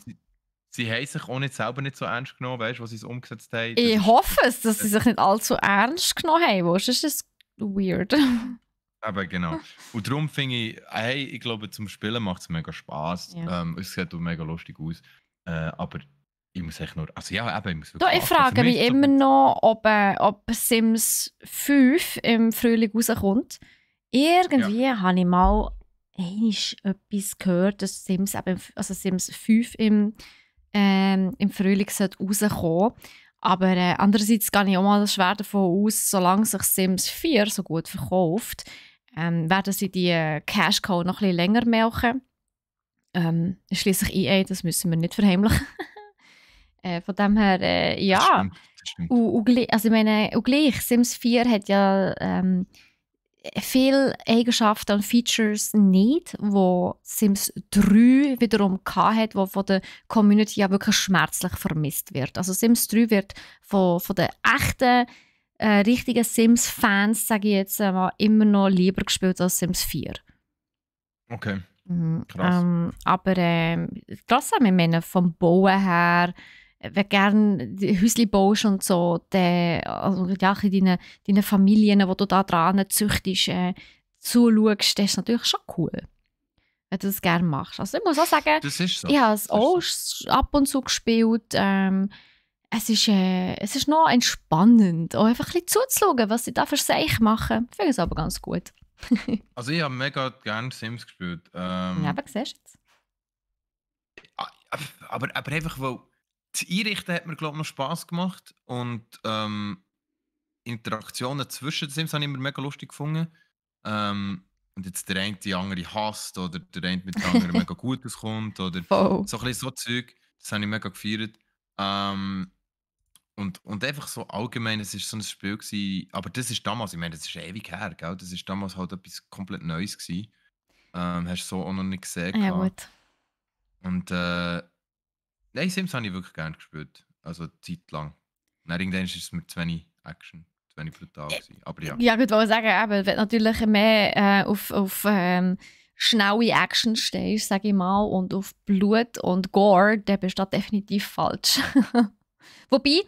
Sie haben sich auch nicht selber nicht so ernst genommen, weißt du, was sie es umgesetzt haben. Ich hoffe es, dass sie sich nicht allzu ernst genommen haben, weil sonst ist es weird. Aber genau. Und darum finde ich, hey, ich glaube, zum Spielen macht es mega Spaß. Ja. Es sieht auch mega lustig aus. Aber ich muss echt nur, also ja, eben, ich muss Da, wirklich ich lachen. Für frage mich mich ist so immer noch, ob Sims 5 im Frühling rauskommt. ja, Irgendwie habe ich mal einmal etwas gehört, dass Sims, eben, also Sims 5 im Frühling rauskommen sollte. Aber andererseits gehe ich auch mal schwer davon aus, solange sich Sims 4 so gut verkauft, werden sie die Cash Cow noch ein bisschen länger melken. Schließlich EA, das müssen wir nicht verheimlichen. Von dem her, das ja. stimmt, das stimmt. Also ich meine, und gleich, Sims 4 hat ja viele Eigenschaften und Features nicht, wo Sims 3 wiederum hat, wo von der Community ja wirklich schmerzlich vermisst wird. Also Sims 3 wird von den echten, richtigen Sims-Fans, sage ich jetzt mal, immer noch lieber gespielt als Sims 4. Okay, Mhm. krass. Aber trotzdem, ich meine, vom Bauen her, wenn du gerne Häuschen baust und so, also ja, in deinen Familien, wo du da dran züchtest, zuschaust, das ist natürlich schon cool, wenn du das gerne machst. Also ich muss auch sagen, Das ist so. ich habe es Das auch ist so. ab und zu gespielt. Es ist noch entspannend, auch einfach ein bisschen zuzuschauen, was sie da für Seich machen. Ich finde es aber ganz gut. Also ich habe mega gerne Sims gespielt. Ja, aber siehst du jetzt? Ah, aber einfach, weil das Einrichten hat mir, glaube ich, noch Spass gemacht. Und Interaktionen zwischen den Sims habe ich immer mega lustig gefunden. Und jetzt der eine die andere hasst oder der eine mit der anderen mega gut auskommt oder Voll. so ein bisschen so Zeug, das habe ich mega gefeiert. Ähm, und einfach so allgemein, es war so ein Spiel gewesen, aber das ist damals, ich meine, das ist ewig her, gell? Das ist damals halt etwas komplett Neues gewesen. Hast du so auch noch nicht gesehen Ja, gehabt. gut. Und nein, Sims habe ich wirklich gerne gespielt. Also eine Zeit lang. Dann irgendwann ist es mir zu wenig Action, zu wenig brutal gewesen. Aber ja. Ja, ich wollte sagen, eben, wenn du natürlich mehr auf schnelle Action stehst, sage ich mal, und auf Blut und Gore, dann bist du da definitiv falsch. Wobei,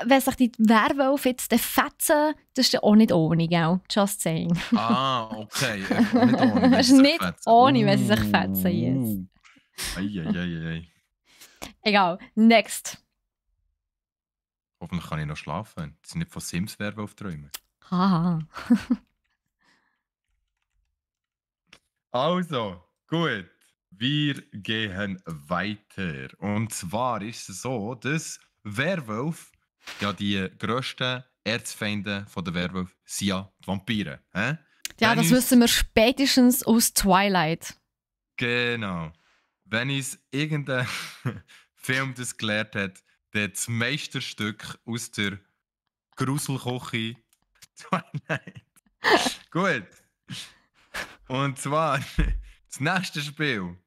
wenn sich die Werwölfe jetzt fetzen, das ist dann auch nicht ohne, gell? Just saying. Okay. Nicht ohne, wenn Das sie ist sich nicht fetzen. ohne, wenn sie sich fetzen, yes. Eieieiei. Egal, next. Hoffentlich kann ich noch schlafen. Das sind nicht von Sims Werwolf träumen. Haha. Also, gut. Wir gehen weiter. Und zwar ist es so, dass Werwolf, ja die grössten Erzfeinde der Werwolf, sind ja die Vampire. Hä? Ja, Wenn das uns, wissen wir spätestens aus Twilight. genau. Wenn uns irgendein Film das gelehrt hat, dann das Meisterstück aus der Gruselküche Twilight. Gut. Und zwar, das nächste Spiel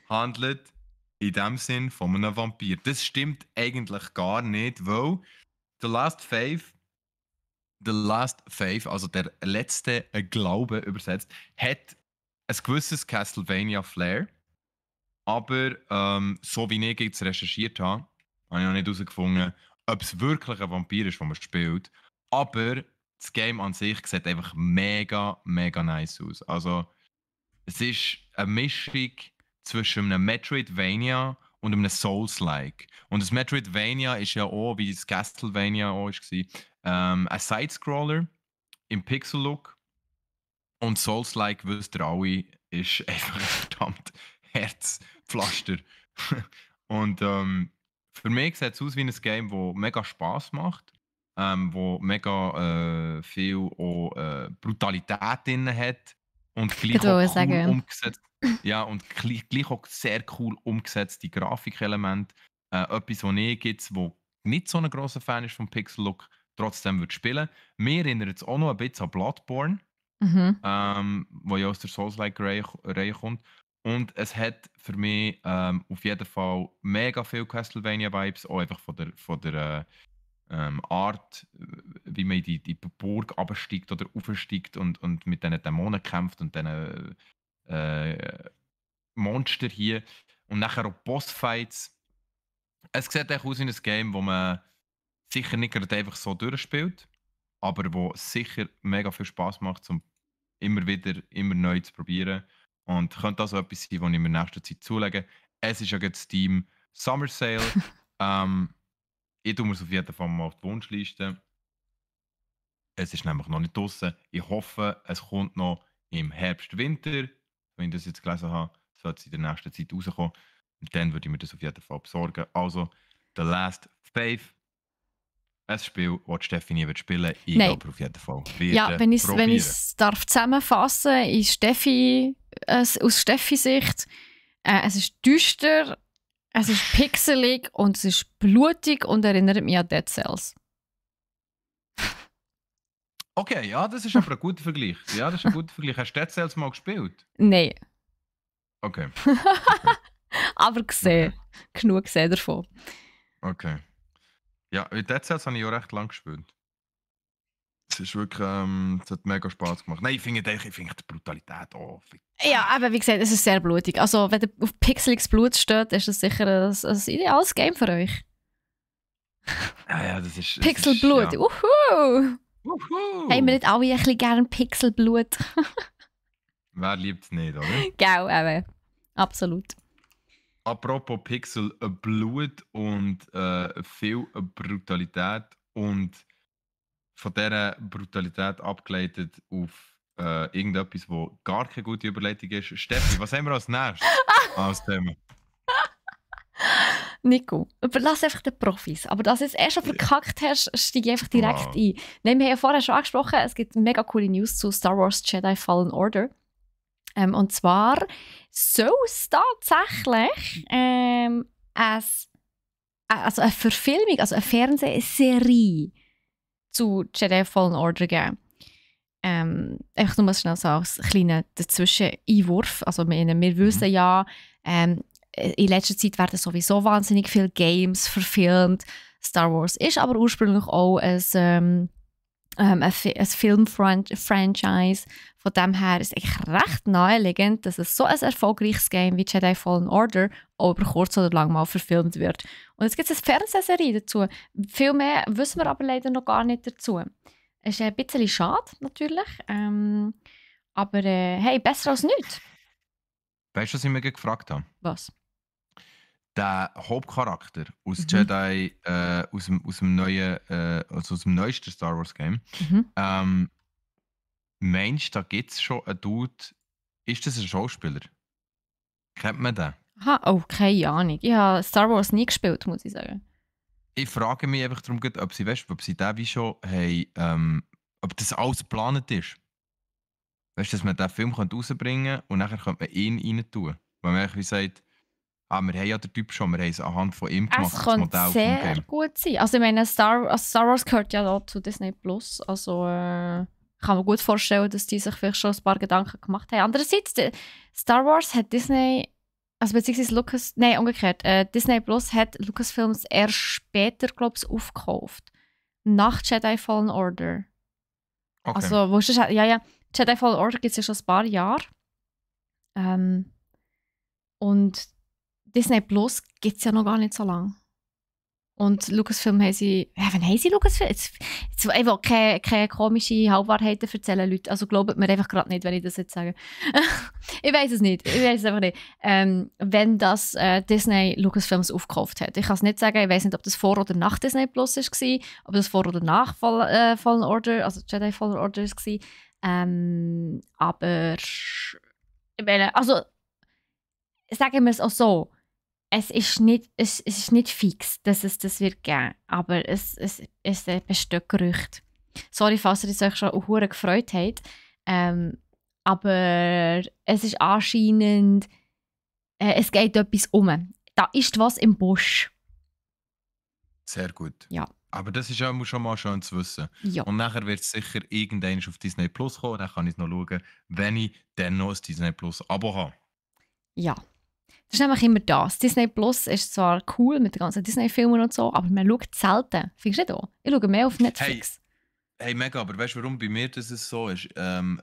handelt in dem Sinn von einem Vampir. Das stimmt eigentlich gar nicht, weil The Last Faith, also der letzte Glaube übersetzt, hat ein gewisses Castlevania-Flair. Aber so wie ich jetzt recherchiert habe, habe ich noch nicht herausgefunden, ob es wirklich ein Vampir ist, den man spielt. Aber das Game an sich sieht einfach mega, mega nice aus. Also, es ist eine Mischung zwischen einem Metroidvania und einem Souls-like. Und das Metroidvania ist ja auch, wie das Castlevania auch war, ein Sidescroller im Pixel-Look. Und Souls-like, wisst ihr alle, ist einfach ein verdammt Herzpflaster. Und für mich sieht es aus wie ein Game, das mega Spass macht, wo mega viel auch, Brutalität drin hat und Ich gleich wollte auch cool sagen. umgesetzt. Ja, und gleich auch sehr cool umgesetzte Grafikelemente. Etwas, was ich jetzt, wo nicht so ein grosser Fan ist vom Pixel-Look, trotzdem würde spielen. Mir erinnert es auch noch ein bisschen an Bloodborne, Mhm. wo ja aus der Souls-like-Reihe kommt. Und es hat für mich auf jeden Fall mega viel Castlevania-Vibes, auch einfach von der Art, wie man in die Burg absteigt oder aufsteigt und mit diesen Dämonen kämpft und diesen Monster hier. Und nachher auch Bossfights. Es sieht echt aus wie ein Game, wo man sicher nicht gerade einfach so durchspielt, aber wo sicher mega viel Spaß macht, um immer wieder, immer neu zu probieren. Und könnte also etwas sein, was ich mir in nächster Zeit zulege. Es ist ja jetzt Steam Summer Sale. Ich tue mir es auf jeden Fall mal auf die Wunschliste. Es ist nämlich noch nicht draussen. Ich hoffe, es kommt noch im Herbst, Winter. Wenn ich das jetzt gelesen habe, sollte es in der nächsten Zeit rauskommen. Und dann würde ich mir das auf jeden Fall besorgen. Also, The Last Faith. Ein Spiel, das Steffi nie wird spielen. Ich Nein. aber auf jeden Fall Ja, wenn ich es zusammenfassen darf, ist Steffi, aus Steffi-Sicht, es ist düster, es ist pixelig und es ist blutig und erinnert mich an Dead Cells. Okay, ja, das ist aber ein guter Vergleich. Ja, das ist ein guter Vergleich. Hast du Dead Cells mal gespielt? Nein. Okay. Aber gesehen. Okay. Genug gesehen davon. Okay. Ja, Dead Cells habe ich auch recht lang gespielt. Es ist wirklich, es hat mega Spaß gemacht. Nein, ich finde die Brutalität auch. Ja, aber wie gesagt, es ist sehr blutig. Also, wenn ihr auf pixeliges Blut steht, ist das sicher ein ideales Game für euch. Ja, das ist. Pixelblut, ja. Uhu! Haben wir nicht alle ein bisschen gerne Pixelblut? Wer liebt es nicht, oder? Genau, eben. Absolut. Apropos Pixelblut und viel Brutalität und von dieser Brutalität abgeleitet auf irgendetwas, wo gar keine gute Überleitung ist. Steffi, was haben wir als nächstes als Thema? Nico, überlass einfach den Profis. Aber dass du es erst schon verkackt hast, steige ich einfach direkt ein. Nein, wir haben ja vorher schon angesprochen, es gibt mega coole News zu Star Wars Jedi Fallen Order. Und zwar soll es tatsächlich eine Verfilmung, also eine Fernsehserie zu Jedi Fallen Order geben. Einfach nur mal schnell so als kleiner Dazwischen-Einwurf. Also wir wissen ja, in letzter Zeit werden sowieso wahnsinnig viele Games verfilmt. Star Wars ist aber ursprünglich auch ein Film-Franchise. Von dem her ist es eigentlich recht naheliegend, dass es so ein erfolgreiches Game wie Jedi Fallen Order auch über kurz oder lang mal verfilmt wird. Und jetzt gibt es eine Fernsehserie dazu. Viel mehr wissen wir aber leider noch gar nicht dazu. Es ist ein bisschen schade, natürlich. Aber hey, besser als nichts. Weißt du, was ich mich gefragt habe? Was? Der Hauptcharakter aus Jedi, aus dem neuen, also aus dem neuesten Star Wars Game. Meinst du, da gibt es schon einen Dude? Ist das ein Schauspieler? Kennt man den? Aha, oh, keine Ahnung. Ich habe Star Wars nie gespielt, muss ich sagen. Ich frage mich einfach darum, ob sie den wie schon haben, ob das alles geplant ist. Weißt du, dass man diesen Film rausbringen könnte und nachher könnte man ihn rein tun. Weil man wie sagt, wir haben ja den Typ schon, wir haben es anhand von ihm gemacht. Es könnte sehr gut sein. Also ich meine, Star Wars gehört ja da zu Disney Plus. Also kann man gut vorstellen, dass die sich vielleicht schon ein paar Gedanken gemacht haben. Andererseits, Star Wars hat Disney, also beziehungsweise umgekehrt, Disney Plus hat Lucasfilms erst später, glaube ich, aufgekauft. Nach Jedi Fallen Order. Okay. Also, Jedi Fallen Order gibt es ja schon ein paar Jahre. Und Disney Plus gibt es ja noch gar nicht so lange. Und Lucasfilm haben sie... wann haben sie Lucasfilm? Jetzt ich will keine komischen Halbwahrheiten erzählen, Leute. Also glaubt mir einfach gerade nicht, wenn ich das jetzt sage. Ich weiß es nicht. Ich weiß es einfach nicht. Wenn das Disney Lucasfilms aufgekauft hat. Ich kann es nicht sagen. Ich weiß nicht, ob das vor oder nach Disney Plus war. Ob das vor oder nach Fallen Order, also Jedi Fallen Order war. Aber... Ich meine, also... Sagen wir es auch so. Es ist nicht fix, dass es das wird geben, aber es besteht Gerücht. Sorry, falls ihr euch schon hure gefreut habt, aber es ist anscheinend, es geht etwas um. Da ist was im Busch. Sehr gut. Ja. Aber das ist ja schon mal schön zu wissen. Ja. Und nachher wird es sicher irgendwann auf Disney Plus kommen, dann kann ich noch schauen, wenn ich dann noch ein Disney Plus Abo habe. Ja. Das ist nämlich immer das. Disney Plus ist zwar cool mit den ganzen Disney-Filmen und so, aber man schaut selten. Findest du nicht auch? Ich schaue mehr auf Netflix. Hey, mega, aber weißt du, warum bei mir das so ist? Warum?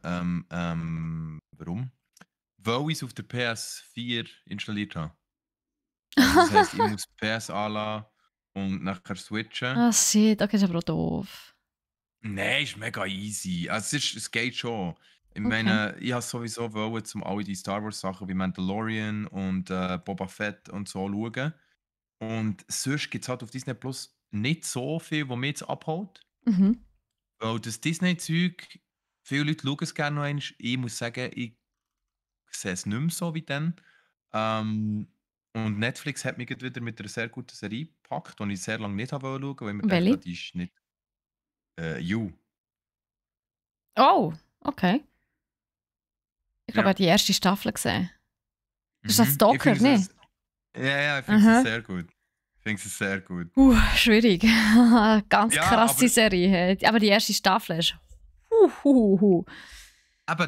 Weil ich es auf der PS4 installiert habe. Also das heisst, ich muss PS anlassen und nachher switchen. Ah, shit. Okay, ist aber auch doof. Nein, ist mega easy. Also es geht schon. Ich Okay. meine, ich habe sowieso wollen, zum alle die Star Wars Sachen wie Mandalorian und Boba Fett und so schauen. Und sonst gibt es halt auf Disney Plus nicht so viel, was mich jetzt abholt. Mhm. Weil das Disney-Zeug, viele Leute schauen es gerne noch einmal. Ich muss sagen, ich sehe es nicht mehr so wie dann. Und Netflix hat mich gerade wieder mit einer sehr guten Serie gepackt, die ich sehr lange nicht habe schauen, weil ich mir Welche? dachte, die ist nicht You. Oh, okay. Ich glaube, Ja. ich habe die erste Staffel gesehen. Ist das Ich Stalker, finde ne? es, ja, ich finde Aha. es sehr gut. Ich finde es sehr gut. Schwierig. Ganz Ja, krasse aber Serie. Aber die erste Staffel ist. eben,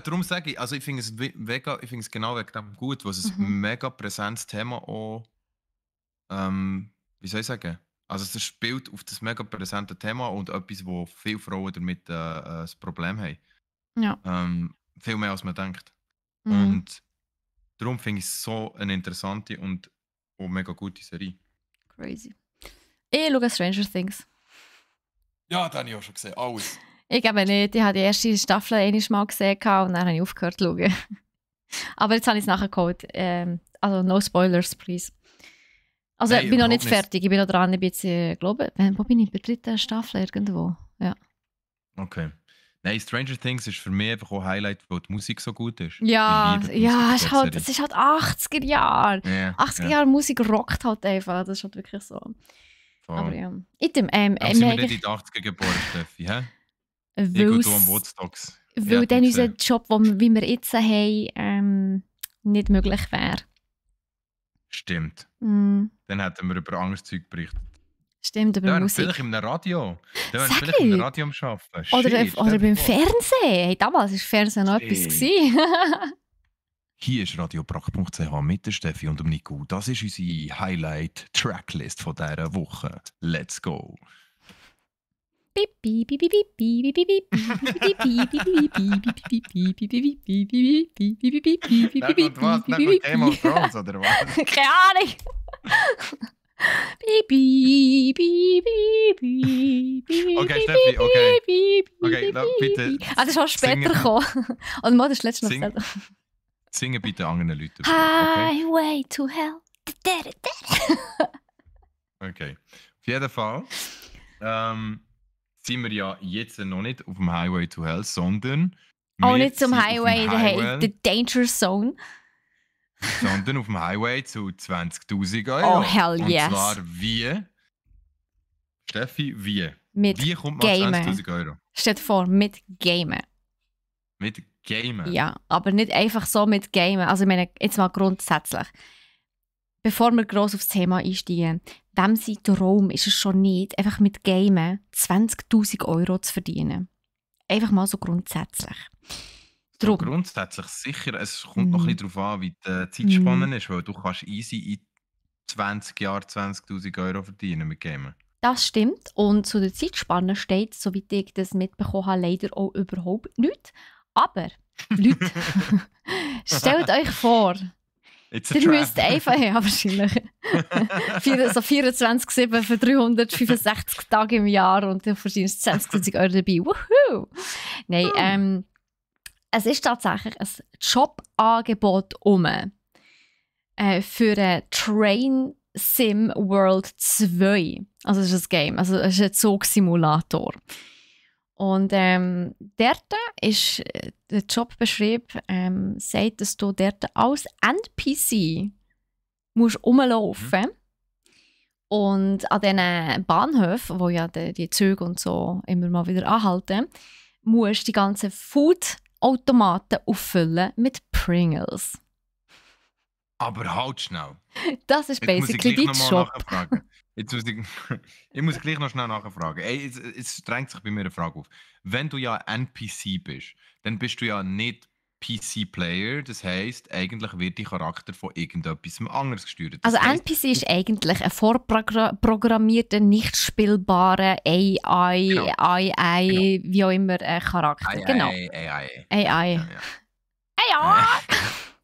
darum sage ich, also ich finde es mega, ich finde es genau wegen dem gut, was es Mhm. mega präsentes Thema auch, wie soll ich sagen? Also es spielt auf das mega präsente Thema und etwas, wo viele Frauen damit das Problem haben. Ja. Viel mehr als man denkt. Mhm. Und darum finde ich es so eine interessante und auch mega gute Serie. Crazy. Ich schaue Stranger Things. Ja, das habe ich auch schon gesehen. Alles. Ich glaube nicht. Ich habe die erste Staffel einmal mal gesehen und dann habe ich aufgehört zu schauen. Aber jetzt habe ich es nachgeholt. Also no spoilers, please. Also Nein, ich bin noch überhaupt nicht nicht. fertig. Ich bin noch dran. Ich bin jetzt, glaube wo bin ich? Bei der dritten Staffel irgendwo. Ja. Okay. Nein, Stranger Things ist für mich einfach auch ein Highlight, weil die Musik so gut ist. Ja, Ich liebe die Musik ja, in es der ist halt, Serie. es ist halt 80er Jahre. Ja, 80er ja, Jahre Musik rockt halt einfach. Das ist halt wirklich so. Aber voll. ja. Item, Warum sind wir nicht in den 80er geboren, Steffi? Hä? Ich und du am Woodstocks. Ja, weil hab ich dann unser gesehen. Job, wie wir jetzt haben, nicht möglich wäre. Stimmt. Mm, Dann hätten wir über anderes Zeug berichtet. stimmt, über Dann wären wir Musik. vielleicht in einem Radio. Dann wären wir Sag vielleicht in einem nicht! Radio am Arbeiten. Oder, Shit, oder stell dir beim vor. Fernsehen. Hey, damals war Fernsehen noch etwas. Shit. Gewesen. Hier ist radiobrack.ch mit der Steffi und dem Nico. Das ist unsere Highlight-Tracklist von dieser Woche. Let's go. Na gut, was? Na gut, Game of Thrones, oder was? Keine Ahnung. Okay, Steffi, okay. Okay, bitte. Ah, das ist auch später gekommen. Und mal das letzte noch Sing, gesagt. singen bitte anderen Leuten über, okay? Highway to Hell. Okay. Auf jeden Fall sind wir ja jetzt noch nicht auf dem Highway to Hell, sondern Auch wir nicht zum sind auf Highway, dem the Danger Zone. sondern auf dem Highway zu 20.000 Oh, Euro. hell yes. Und zwar wie? Steffi, wie? Mit Wie kommt man Gamen. 20.000 Euro? Steht vor, mit Gamen. Mit Gamen? Ja, aber nicht einfach so mit Gamen. Also ich meine, jetzt mal grundsätzlich. Bevor wir gross aufs Thema einsteigen, wem sein Traum ist es schon nicht, einfach mit Gamen 20'000 Euro zu verdienen. Einfach mal so grundsätzlich. So Drum. grundsätzlich sicher. Es kommt noch ein bisschen darauf an, wie die Zeitspanne ist, weil du kannst easy in 20 Jahren 20.000 Euro verdienen mit Gamen. Das stimmt. Und zu der Zeitspanne steht, soweit ich das mitbekommen habe, leider auch überhaupt nichts. Aber, Leute, stellt euch vor, It's a ihr trap. müsst einfach, ja wahrscheinlich, so 24/7 für 365 Tage im Jahr und du verdienst 20'000 Euro dabei. Woohoo! Nein, es ist tatsächlich ein Jobangebot für einen Train Sim World 2. Also es ist ein Game, also es ist ein Zugsimulator. Und dort ist der Jobbeschrieb, sagt, dass du dort als NPC musst rumlaufen und an diesen Bahnhöfen, wo ja die Züge und so immer mal wieder anhalten, musst die ganzen Food-Automaten auffüllen mit Pringles. Aber halt schnell. Das ist basically dein Job. Ich muss gleich noch schnell nachfragen. Ey, jetzt drängt sich bei mir eine Frage auf. Wenn du ja NPC bist, dann bist du ja nicht PC-Player, das heisst, eigentlich wird die Charakter von irgendetwas anderes gesteuert. Also Das heisst, NPC ist eigentlich ein vorprogrammierter, nicht spielbarer AI, genau, genau. AI, wie auch immer, Charakter. Ei, Genau. ei, ei, ei. AI. Ja, ja.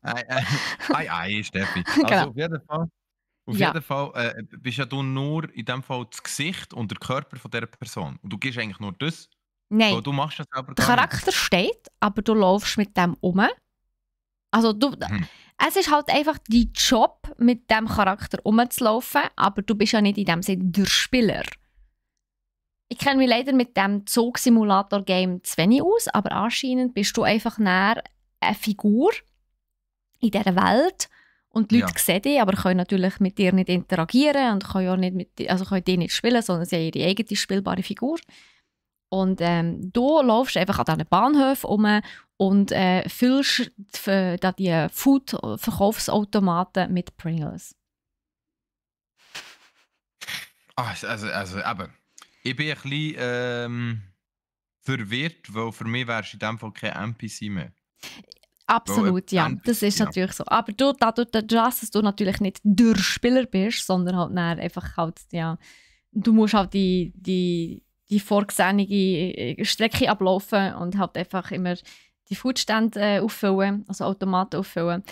AI! Ei, ei, Steffi. Genau. Also auf Ja. jeden Fall bist ja du nur in dem Fall das Gesicht und der Körper von dieser Person. Und du gibst eigentlich nur das, weil Nein. du machst das selber Der gar nicht. Charakter steht, aber du laufst mit dem um. Also Mhm. es ist halt einfach dein Job, mit dem Charakter rumzulaufen, aber du bist ja nicht in dem Sinne der Spieler. Ich kenne mich leider mit dem Zug-Simulator-Game zu wenig aus, aber anscheinend bist du einfach näher eine Figur in dieser Welt und die Leute Ja. sehen dich, aber können natürlich mit dir nicht interagieren und können, ja nicht können die nicht spielen, sondern sie haben ihre eigene spielbare Figur. Und du läufst einfach an diesen Bahnhöfen um und füllst die Food-Verkaufsautomaten mit Pringles. Also eben, ich bin ein bisschen verwirrt, weil für mich wärst du in dem Fall kein NPC mehr. Absolut, ja. Das ist Ja. natürlich so. Aber dadurch, dass du natürlich nicht der Spieler bist, sondern halt dann einfach halt, ja, du musst halt die vorgesehene Strecke ablaufen und halt einfach immer die Foodstände auffüllen, also Automaten auffüllen.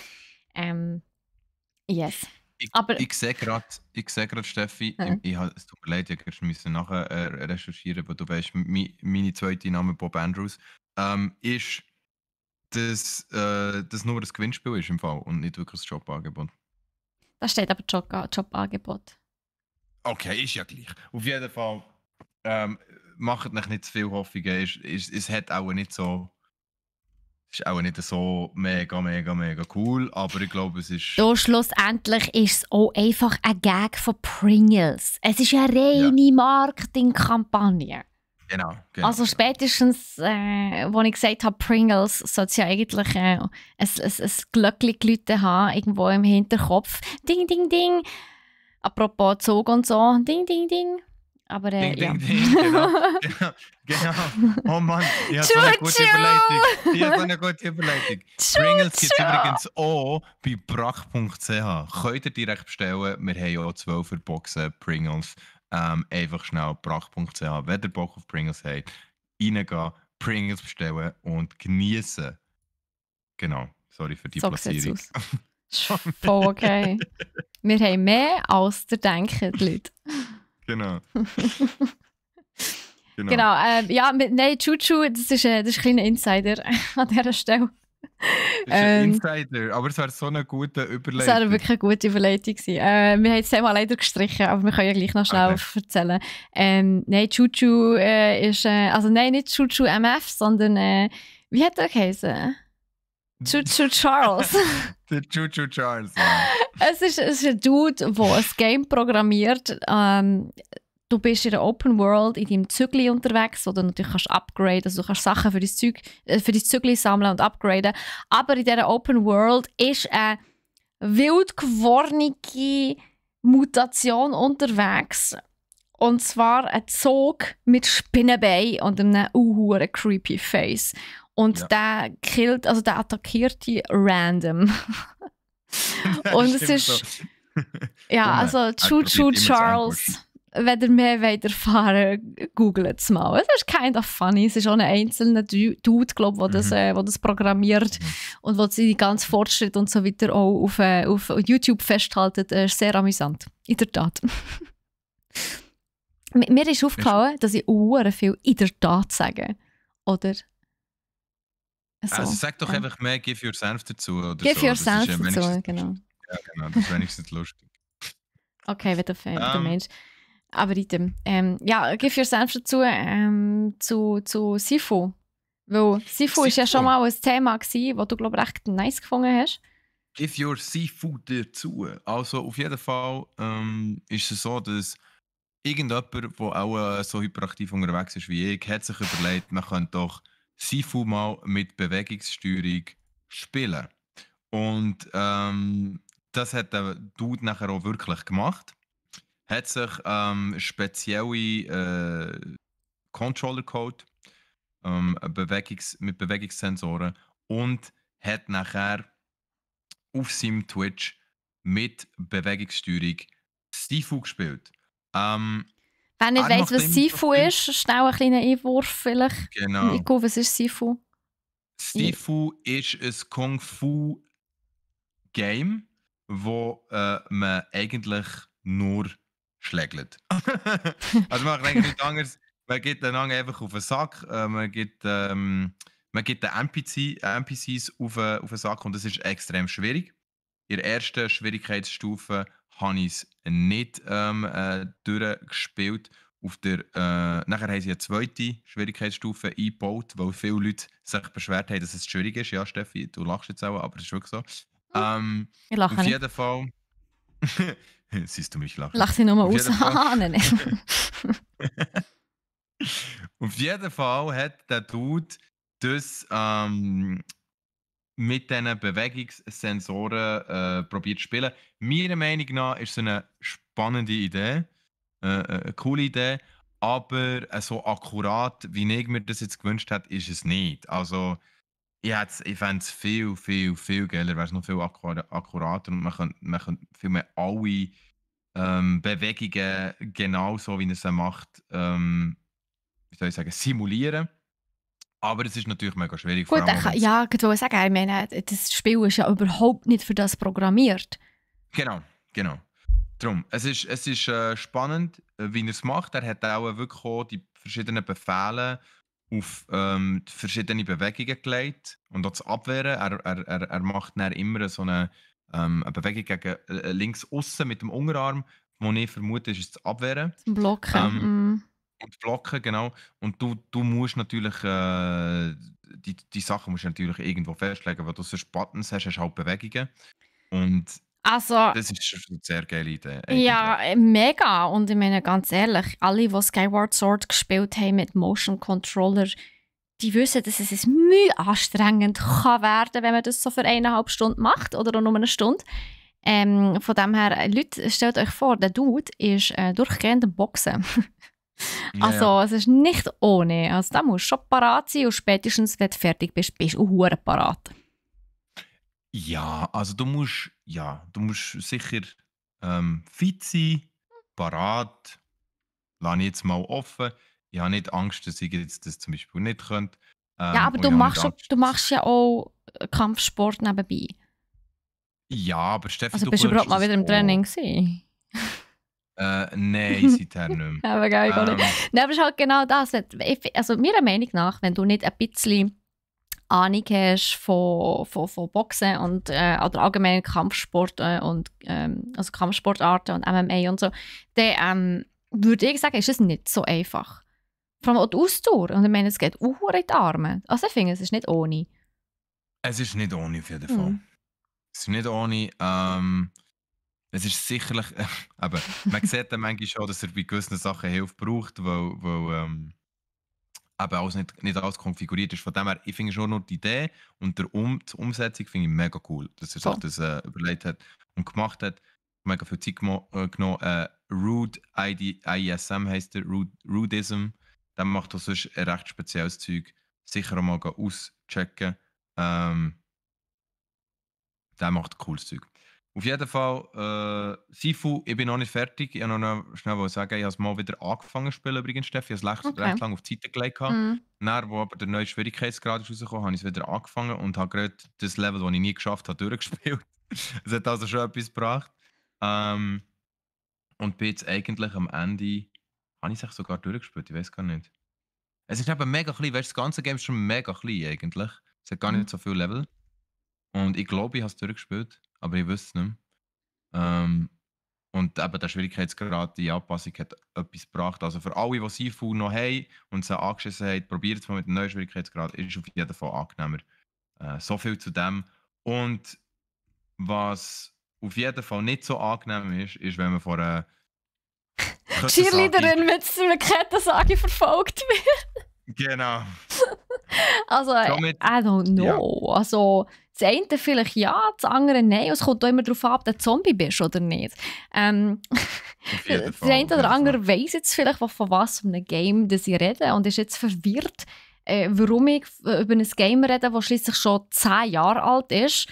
Yes. Aber Ich sehe gerade, Steffi, es tut mir leid, ich musste nachher recherchieren, aber du weißt, meine zweite Name Bob Andrews, ist, dass das nur ein Gewinnspiel ist im Fall und nicht wirklich ein Jobangebot. da steht aber Jobangebot. Okay, ist ja gleich. Auf jeden Fall macht euch nicht zu viel Hoffnungen. Es hat auch nicht so. Ist auch nicht so mega, mega, mega cool, aber ich glaube, es ist. Da schlussendlich ist es auch einfach ein Gag von Pringles. Es ist eine reine Marketingkampagne. Genau. Also spätestens, als ich gesagt habe, Pringles, sollte es ja eigentlich ein Glöckchen geläutet haben, irgendwo im Hinterkopf. Ding, ding, ding. Apropos Zug und so. Ding, ding, ding. Aber Ding, ja. ding, ding. Genau. Oh Mann, ich habe so eine gute Überleitung. Pringles gibt es übrigens auch bei brach.ch. Könnt ihr direkt bestellen. Wir haben auch 12er Boxen Pringles. Einfach schnell brach.ch. Wenn ihr Bock auf Pringles habt, reingehen, Pringles bestellen und genießen. Genau, sorry für die So sieht's Platzierung. aus. Voll okay. Wir haben mehr als ihr denkt, Leute. Genau. Genau, ja, nein, Chuchu, das ist ein kleiner Insider an dieser Stelle. Das ist ein Insider, aber es wäre so eine gute Überleitung. Das wäre wirklich eine gute Überleitung gewesen. Wir haben das Thema leider gestrichen, aber wir können ja gleich noch schnell erzählen. Nein, Chuchu ist, also nein, nicht Chuchu MF, sondern, wie hat er geheißen? Chuchu Charles. Der Chuchu Charles, ja. Es ist ein Dude, der ein Game programmiert. Du bist in der Open World in deinem Zügli unterwegs, wo du natürlich kannst upgraden, also du kannst Sachen für dein Zügli sammeln und upgraden. Aber in dieser Open World ist eine wild gewordene Mutation unterwegs. Und zwar ein Zug mit Spinnenbein und einem creepy Face. Und der killt, also der attackiert die random. Und es ist so. ja, also Chuchu Charles. Wenn ihr mehr wollt erfahren, googelt es mal. Es ist kind of funny. Es ist auch ein einzelner Dude, glaube ich, der das programmiert und der seine ganzen Fortschritte und so weiter auch auf YouTube festhaltet. Sehr amüsant. In der Tat. Mir ist aufgefallen, dass ich sehr viel in der Tat sage. Oder? So. Also sag doch einfach mehr, give your senf dazu. Oder give so. your senf dazu, genau. Ja, genau, das ist wenigstens lustig. Okay, wenn du meinst. Aber item. Ja, give your senf dazu zu Sifu. Weil Sifu ist ja schon mal ein Thema gewesen, das du, glaube ich, recht nice gefunden hast. Give your Seafood dazu. Also auf jeden Fall ist es so, dass irgendjemand, der auch so hyperaktiv unterwegs ist wie ich, hat sich überlegt, man könnte doch Sifu mal mit Bewegungssteuerung spielen. Und das hat der Dude nachher auch wirklich gemacht. Hat sich spezielle Controller-Code mit Bewegungssensoren und hat nachher auf seinem Twitch mit Bewegungssteuerung Sifu gespielt. Wer nicht Er weiss, macht was immer so Sifu viel- ist, schnell einen kleinen Einwurf vielleicht. Genau. Nico, was ist Sifu? Sifu ist ein Kung-Fu-Game, wo man eigentlich nur schlägt. Also man macht eigentlich nichts anderes. Man geht einander einfach auf den Sack, man gibt den NPCs auf den Sack und das ist extrem schwierig. In der ersten Schwierigkeitsstufe habe ich es nicht durchgespielt. Nachher haben sie eine zweite Schwierigkeitsstufe eingebaut, weil viele Leute sich beschwert haben, dass es schwierig ist. Ja, Steffi, du lachst jetzt auch, aber es ist wirklich so. Ich lache Auf nicht. jeden Fall. Siehst du mich lachen? Lach sie nur Auf aus. jeden Fall. Nein. Auf jeden Fall hat der Dude das mit diesen Bewegungssensoren probiert zu spielen. Meiner Meinung nach ist es eine spannende Idee, eine coole Idee, aber so akkurat, wie ich mir das jetzt gewünscht hätte, ist es nicht. Also, ich fände es viel, viel, viel geiler, wäre es noch viel akkurater und man könnte viel mehr alle Bewegungen genauso, wie er sie macht, wie soll ich sagen, simulieren. Aber es ist natürlich mega schwierig. Gut, vor allem, wenn's- ich wollte sagen, ich meine, das Spiel ist ja überhaupt nicht für das programmiert. Genau. Darum, es ist spannend, wie er es macht. Er hat auch wirklich auch die verschiedenen Befehle auf die verschiedenen Bewegungen gelegt und auch das Abwehren. Er macht dann immer so eine Bewegung gegen links außen mit dem Unterarm, wo ich vermute, ist es das Abwehren. Zum Blocken. Und blocken, genau. Und du musst natürlich die Sachen musst du natürlich irgendwo festlegen, weil du sonst Buttons hast du halt Bewegungen. Und Also, das ist schon eine sehr geile Idee. Eigentlich. ja, mega. Und ich meine, ganz ehrlich, alle, die Skyward Sword gespielt haben mit Motion Controller, die wissen, dass es anstrengend kann werden, wenn man das so für 1,5 Stunden macht oder nur eine Stunde. Von dem her, Leute, stellt euch vor, der Dude ist durchgehend am Boxen. Also, es ist nicht ohne. Also, da musst du schon parat sein und spätestens, wenn du fertig bist, bist du auch parat. Ja, also du musst sicher fit sein, parat. Lass ich jetzt mal offen. Ich habe nicht Angst, dass ich jetzt das zum Beispiel nicht könnte. Ja, aber und du ich habe nicht machst, Angst, du machst ja auch Kampfsport nebenbei. Ja, aber Steffi, Also du bist du überhaupt könntest mal wieder im das auch. Training gewesen? Nein, seither nicht mehr. Aber geil, gar nicht. Nein, aber es ist halt genau das. Also meiner Meinung nach, wenn du nicht ein bisschen Ahnung hast von Boxen und, oder allgemein Kampfsport und also Kampfsportarten und MMA und so, dann würde ich sagen, ist es nicht so einfach. Vor allem auch die Ausdauer. Und ich meine, es geht auch in die Arme. Also ich finde, es ist nicht ohne. Es ist nicht ohne auf jeden Fall. Es ist nicht ohne. Es ist sicherlich. Aber man sieht dann manchmal schon, dass er bei gewissen Sachen Hilfe braucht, weil eben alles nicht alles konfiguriert ist. Von dem her, ich finde schon nur die Idee und die Umsetzung finde ich mega cool, dass er sich Voll. das überlegt hat und gemacht hat. Mega viel Zeit genommen. Rude ISM heisst der, Rudism. Der macht auch sonst ein recht spezielles Zeug. Sicher auch mal auschecken. Der macht cooles Zeug. Auf jeden Fall, Sifu, ich bin noch nicht fertig. Ich wollte noch schnell sagen, ich habe es mal wieder angefangen zu spielen, übrigens, Steffi. Ich habe es recht lange auf die Seite gelegt. Dann, wo aber der neue Schwierigkeitsgrad ist rausgekommen, habe ich es wieder angefangen und habe gerade das Level, das ich nie geschafft habe, durchgespielt. Es hat also schon etwas gebracht. Und bin jetzt eigentlich am Ende, habe ich es sogar durchgespielt, ich weiß gar nicht. Es ist eben mega klein, weißt du, das ganze Game ist schon mega klein eigentlich. Es hat gar nicht so viele Level. Und ich glaube, ich habe es durchgespielt, aber ich wüsste es nicht mehr. Und eben der Schwierigkeitsgrad, die Anpassung hat etwas gebracht. Also für alle, die Sifu noch haben und sie angeschissen haben, probiert es mal mit dem neuen Schwierigkeitsgrad, ist auf jeden Fall angenehmer. So viel zu dem. Und was auf jeden Fall nicht so angenehm ist, wenn man von einer Cheerleaderin mit einer Kettensage verfolgt wird. Genau. Also, Somit, I don't know. Ja. Also, das eine vielleicht ja, das andere nein. Es kommt auch immer darauf ab, ob du ein Zombie bist oder nicht. Auf jeden Fall, Der eine auf oder jeden andere weiss jetzt vielleicht, von was für einem Game das ich rede und ist jetzt verwirrt. warum ich über ein Game rede, das schliesslich schon 10 Jahre alt ist.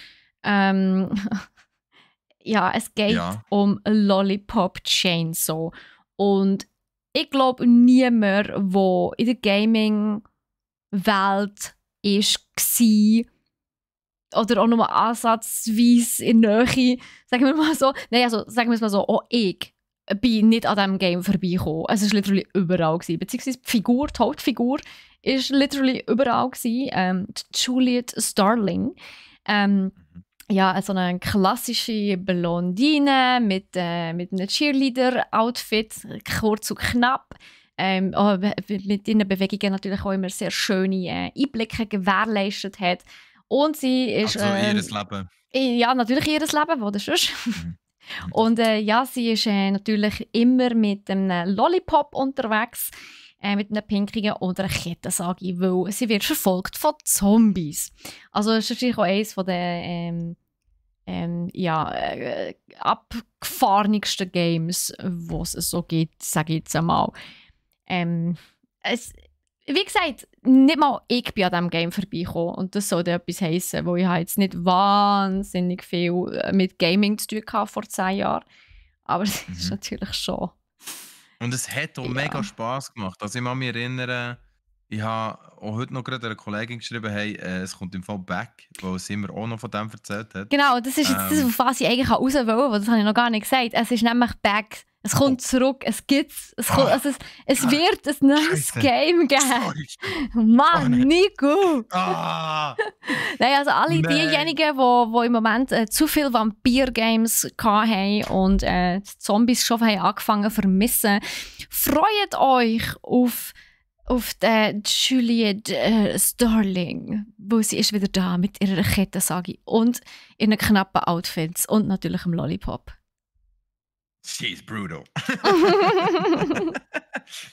Ja, es geht Ja. um Lollipop Chainsaw. Und ich glaube, niemand, der in der Gaming-Welt war oder auch nur ansatzweise in der Nähe, sagen wir mal so, nein, also sagen wir es mal so, auch ich bin nicht an diesem Game vorbeigekommen. Es war literally überall gewesen. Beziehungsweise die Hauptfigur, ist literally überall gewesen. Juliet Starling. Ja, so eine klassische Blondine mit einem Cheerleader-Outfit, kurz und knapp. Mit ihren Bewegungen natürlich auch immer sehr schöne Einblicke gewährleistet hat. Und sie ist... Also ihr Leben. Ja, natürlich ihr Leben, wo das ist. Und ja, sie ist natürlich immer mit einem Lollipop unterwegs, mit einem pinkigen oder einer Kettensage, weil sie wird verfolgt von Zombies. Also das ist natürlich auch eines von den abgefahrensten Games, die es so gibt, sage ich jetzt einmal. Wie gesagt, nicht mal ich bin an diesem Game vorbeigekommen und das soll etwas heissen, wo ich jetzt nicht wahnsinnig viel mit Gaming zu tun hatte vor 10 Jahren. Aber es ist natürlich schon. Und es hat auch mega Spass gemacht. Also ich kann mich erinnern, ich habe auch heute noch gerade einer Kollegin geschrieben, hey, es kommt im Fall back, weil sie mir auch noch von dem erzählt hat. Genau, das ist jetzt das, auf was ich eigentlich raus will, weil das habe ich noch gar nicht gesagt. Es ist nämlich back. Es kommt zurück, es gibt's. Es wird ein neues Game geben. Mann, Nico! Nein, also alle diejenigen, die im Moment zu viele Vampir-Games hatten und die Zombies schon angefangen zu vermissen, freut euch auf die Juliet Starling, wo sie ist wieder da mit ihrer Kettensage und ihren knappen Outfits und natürlich dem Lollipop. She's brutal.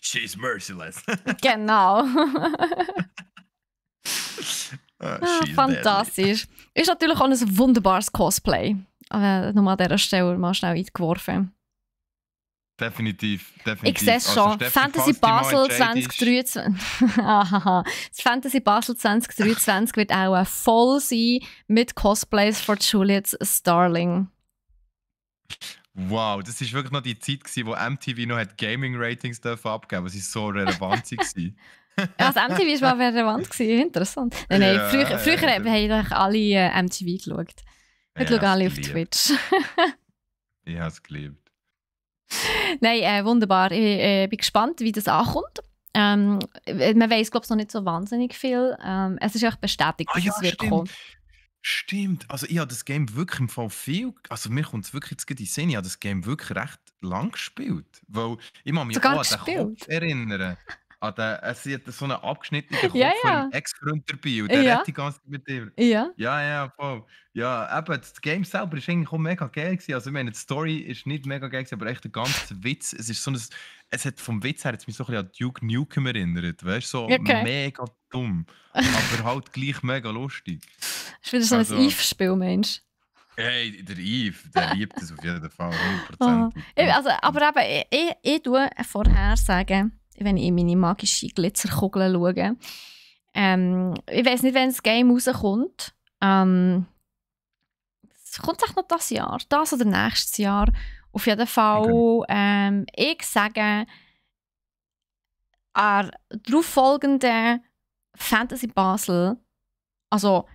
She's merciless. Genau. Fantastisch. Deadly. Ist natürlich auch ein wunderbares Cosplay. Nochmal an dieser Stelle mal schnell eingeworfen. Definitiv. Ich sehe es schon. Fantasy Basel 2023. Das Fantasy Basel 2023 wird auch voll sein mit Cosplays von Juliet Starling. Wow, das war wirklich noch die Zeit, wo MTV noch Gaming-Ratings abgeben durfte, was so relevant war. Ja, das MTV war mal relevant. Interessant. Nein, früher haben eigentlich alle MTV geschaut. Heute schauen alle auf Twitch. Ich habe es geliebt. Nein, wunderbar. Ich bin gespannt, wie das ankommt. Man weiss, glaube ich, noch nicht so wahnsinnig viel. Es ist echt bestätigt, dass es wird kommen. Stimmt. Also ich habe das Game wirklich im Fall viel... Also mir kommt es wirklich jetzt gerade in den Sinn, ich habe das Game wirklich recht lang gespielt. Weil ich kann mich auch an den Kopf erinnern. Es hat so einen abgeschnittenen Kopf von einem Ex-Freund dabei und der redet die ganze Zeit mit ihm. Ja, voll. Ja, eben, das Game selber war eigentlich auch mega geil gewesen. Also ich meine, die Story ist nicht mega geil gewesen, aber echt der ganze Witz. Es hat vom Witz her jetzt mich so ein bisschen an Duke Nukem erinnert. Weißt du, so mega dumm. Aber halt gleich mega lustig. Das ist wieder so ein Eve-Spiel, Mensch. Hey, der Eve, der liebt es auf jeden Fall, 100%. Aber eben, ich tue vorher sagen, wenn ich in meine magische Glitzerkugel schaue. Ich weiss nicht, wenn das Game rauskommt. Es kommt echt noch das Jahr, das oder nächstes Jahr. Auf jeden Fall, ich sage, an darauf folgenden Fantasy Basel, also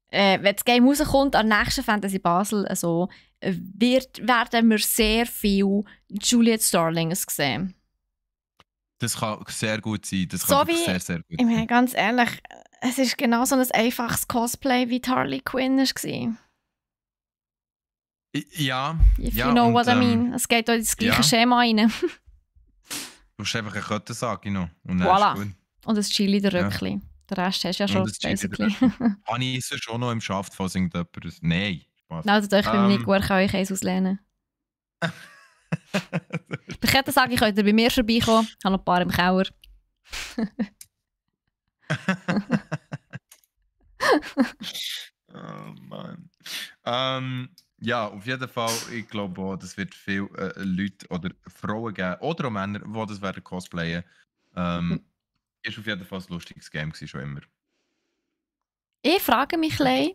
wenn das Game rauskommt, an nächsten Fantasy Basel, also, werden wir sehr viel Juliet Starlings sehen. Das kann sehr gut sein. Das so kann wie, sehr, sehr gut ich meine, ganz ehrlich, es ist genau so ein einfaches Cosplay wie Harley Quinn war. Ja. If you know what I mean. Es geht auch ins gleiche Schema rein. Du hast einfach eine Kettensage noch. Und voilà. Und ein Chili der Röckli. Der Rest hast du ja schon, basically. Habe ich es schon noch im Schaft, falls irgendjemand... Nein, Spaß. Also, ich bin nicht gut, kann ich eins auslehnen. Bei Kettensage könnt ihr bei mir vorbeikommen. Ich habe noch ein paar im Keller. Oh Mann. Ja, auf jeden Fall, ich glaube auch, es wird viele Leute oder Frauen geben, oder auch Männer, die das werden cosplayen. Ist auf jeden Fall ein lustiges Game gewesen, schon immer. Ich frage mich ein bisschen,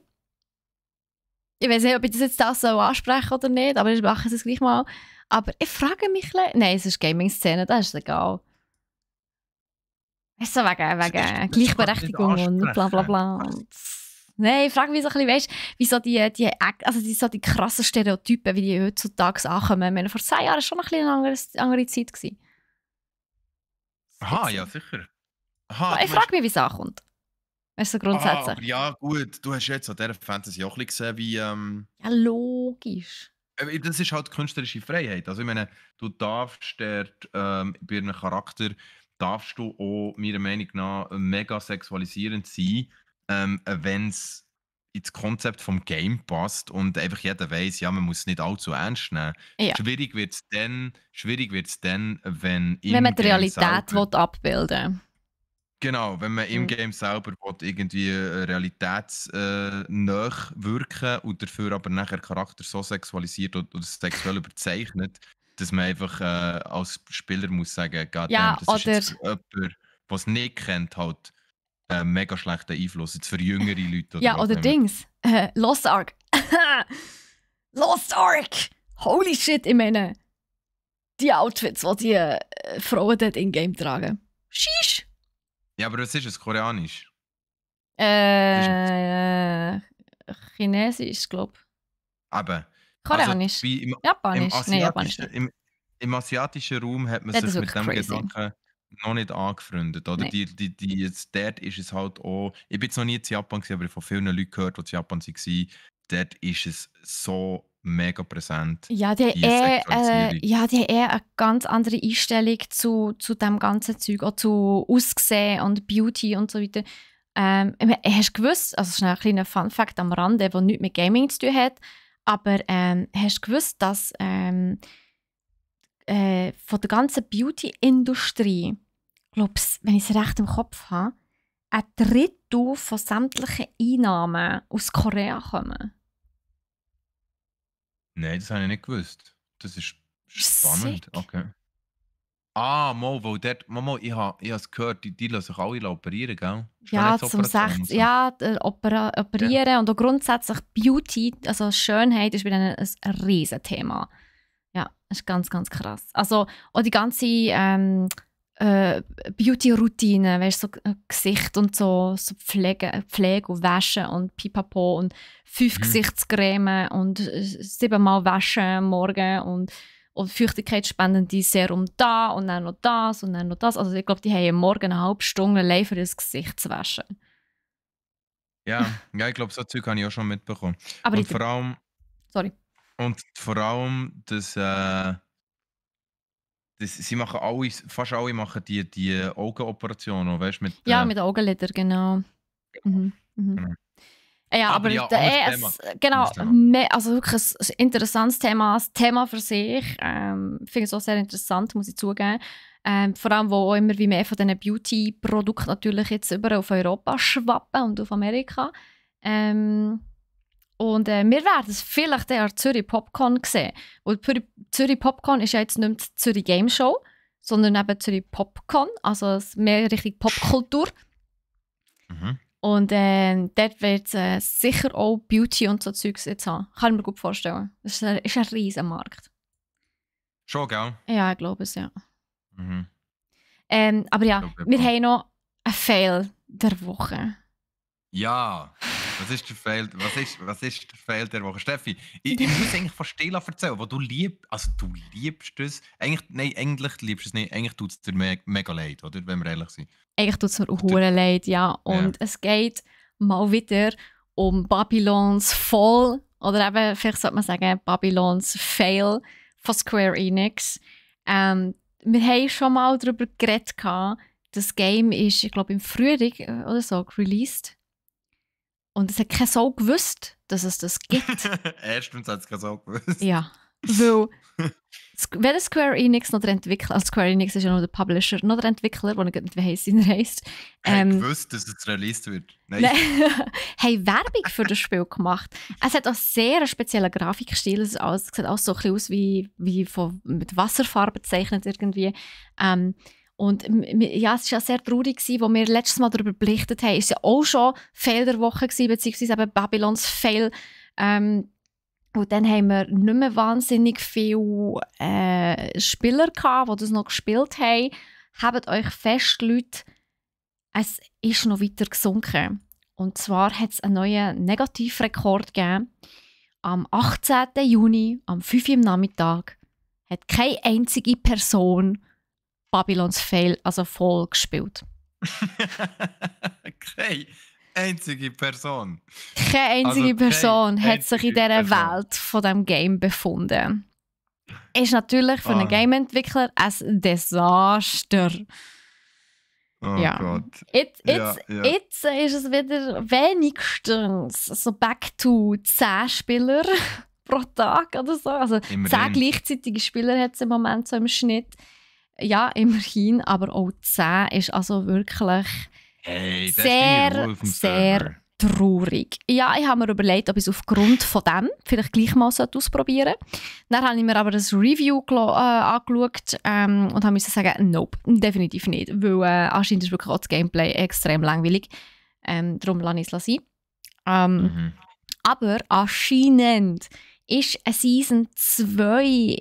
ich weiß nicht, ob ich das so ansprechen oder nicht, aber ich mache es gleich mal. Aber ich frage mich ein bisschen, nein, es ist Gaming-Szene, das ist egal. Weißt du, wegen Gleichberechtigung und bla bla bla. Und nein, ich frage mich so ein bisschen, weißt du, wie so die krassen Stereotypen, wie die heutzutage ankommen. Ich meine, vor 10 Jahren war schon ein bisschen eine andere Zeit gewesen. Aha, ja, sicher. Aha, Ich frage mich, wie es ankommt. Weißt du, grundsätzlich. aber ja, gut, du hast jetzt an dieser Fantasy auch ein bisschen gesehen, wie. Ja, logisch. Das ist halt künstlerische Freiheit. Also, ich meine, du darfst dort bei einem Charakter darfst du auch meiner Meinung nach mega sexualisierend sein, wenn es ins Konzept vom Game passt und einfach jeder weiß, ja, man muss es nicht allzu ernst nehmen. Ja. Schwierig wird es dann, wenn man die Game Realität selber, abbilden will. genau, wenn man im Game selber irgendwie realitätsnah wirken und dafür aber nachher Charakter so sexualisiert oder sexuell überzeichnet, dass man einfach als Spieler muss sagen, Ja, das ist jetzt oder- für jemanden, der es nicht kennt, halt mega schlechter Einfluss. Jetzt für jüngere Leute oder Ja, was oder auch immer. Dings. Lost Ark. Lost Ark! Holy shit, ich meine, die Outfits, die die Frauen dort in-game tragen. Sheesh! Ja, aber was ist es? Koreanisch? Chinesisch, glaube ich. Eben. Koreanisch. Also, wie Japanisch. Nein, Japanisch nicht. Im asiatischen Raum hat man Das ist sich mit wirklich dem crazy. Gedanken noch nicht angefreundet. Oder? Nein. Jetzt, dort ist es halt auch. Ich bin jetzt noch nie in Japan gewesen, aber ich habe von vielen Leuten gehört, die in Japan waren. Dort ist es so mega präsent. Ja, die Sexualisierung. haben eine ganz andere Einstellung zu dem ganzen Zeug, auch zu Aussehen und Beauty und so weiter. Hast du gewusst, also schnell ein kleiner Fun-Fact am Rande, der nichts mit Gaming zu tun hat, aber hast du gewusst, dass von der ganzen Beauty-Industrie, wenn ich es recht im Kopf habe, 1/3 von sämtlichen Einnahmen aus Korea kommen? Nein, das habe ich nicht gewusst. Das ist spannend. Sick. Okay. Weil dort, ich habe es gehört, die lassen sich alle operieren, gell? Ja, zum Operieren und auch grundsätzlich Beauty, also Schönheit, ist bei denen ein Riesenthema. Ja, das ist ganz, ganz krass. Also auch die ganze Beauty-Routine, weißt du, so Gesicht und so Pflege und Waschen und Pipapo und 5 Gesichtscreme und 7-mal Waschen am Morgen und feuchtigkeitsspendende Serum da und dann noch das und dann noch das. Also ich glaube, die haben am Morgen eine halbe Stunde allein für das Gesicht zu waschen. Ja, ich glaube, so Zeug habe ich auch schon mitbekommen. Aber Und vor allem, dass sie machen fast alle machen die Augenoperationen, weißt du, mit ja, mit Augenlider, genau. Mhm. Genau. Ja, aber ja, anderes Thema. Also wirklich ein interessantes Thema. Das Thema für sich finde ich es auch sehr interessant, muss ich zugeben. Vor allem, wo auch immer wie mehr von diesen Beauty-Produkten natürlich jetzt über auf Europa schwappen und auf Amerika. Und wir werden es vielleicht an Zürich Popcorn sehen. Weil Zürich Popcorn ist ja jetzt nicht mehr die Zürich Game Show, sondern eben Zürich Popcorn, also mehr Richtung Popkultur. Und dort wird es sicher auch Beauty und so Zeugs jetzt haben. Kann ich mir gut vorstellen. Das ist ein riesen Markt. Schon, gell? Ja, ich glaube es, ja. Mhm. Aber ja, wir haben noch einen Fail der Woche. Ja, was ist der Fail der Woche? Steffi, ich muss eigentlich von Stella erzählen, wo du liebst es. Eigentlich liebst du es nicht. Eigentlich tut es dir mega leid, oder? Wenn wir ehrlich sind. Eigentlich tut es mir auch leid, ja. Und es geht mal wieder um Babylons Fall. Oder eben, vielleicht sollte man sagen, Babylons Fail von Square Enix. Wir haben schon mal darüber geredet. Das Game ist, ich glaube, im Frühling oder so released. Und es hat kein Sau gewusst, dass es das gibt. Erstens hat es kein Sau gewusst. Ja, weil weder Square Enix noch der Entwickler, also Square Enix ist ja nur der Publisher, noch der Entwickler, der nicht weiss, wie er heisst. gewusst, dass es released wird? Nein. Haben Werbung für das Spiel gemacht. Es hat auch sehr einen speziellen Grafikstil. Es sieht auch so ein bisschen aus wie mit Wasserfarbe gezeichnet irgendwie. Und ja, es war ja sehr traurig, als wir letztes Mal darüber berichtet haben. Es war ja auch schon Fail der Woche, beziehungsweise eben Babylons Fail. Und dann haben wir nicht mehr wahnsinnig viele Spieler gehabt, die das noch gespielt haben. Habt euch fest, Leute, es ist noch weiter gesunken. Und zwar hat es einen neuen Negativrekord gegeben. Am 18. Juni, am 5 Uhr am Nachmittag, hat keine einzige Person Babylons Fail, also voll gespielt. Keine einzige Person. Keine einzige Person hat sich in dieser Welt von diesem Game befunden. Ist natürlich für einen Game-Entwickler ein Desaster. Oh ja. Gott. Jetzt ist es wieder wenigstens so back to 10 Spieler pro Tag oder so. Also 10 gleichzeitige Spieler hat es im Moment so im Schnitt. Ja, immerhin, aber auch 10 ist also wirklich sehr, sehr traurig. Ja, ich habe mir überlegt, ob ich es aufgrund von dem vielleicht gleich mal ausprobieren sollte. Dann habe ich mir aber das Review angeschaut und musste sagen, nope, definitiv nicht. Weil anscheinend ist wirklich auch das Gameplay extrem langweilig. Darum lasse ich es sein. Aber anscheinend ist eine Season 2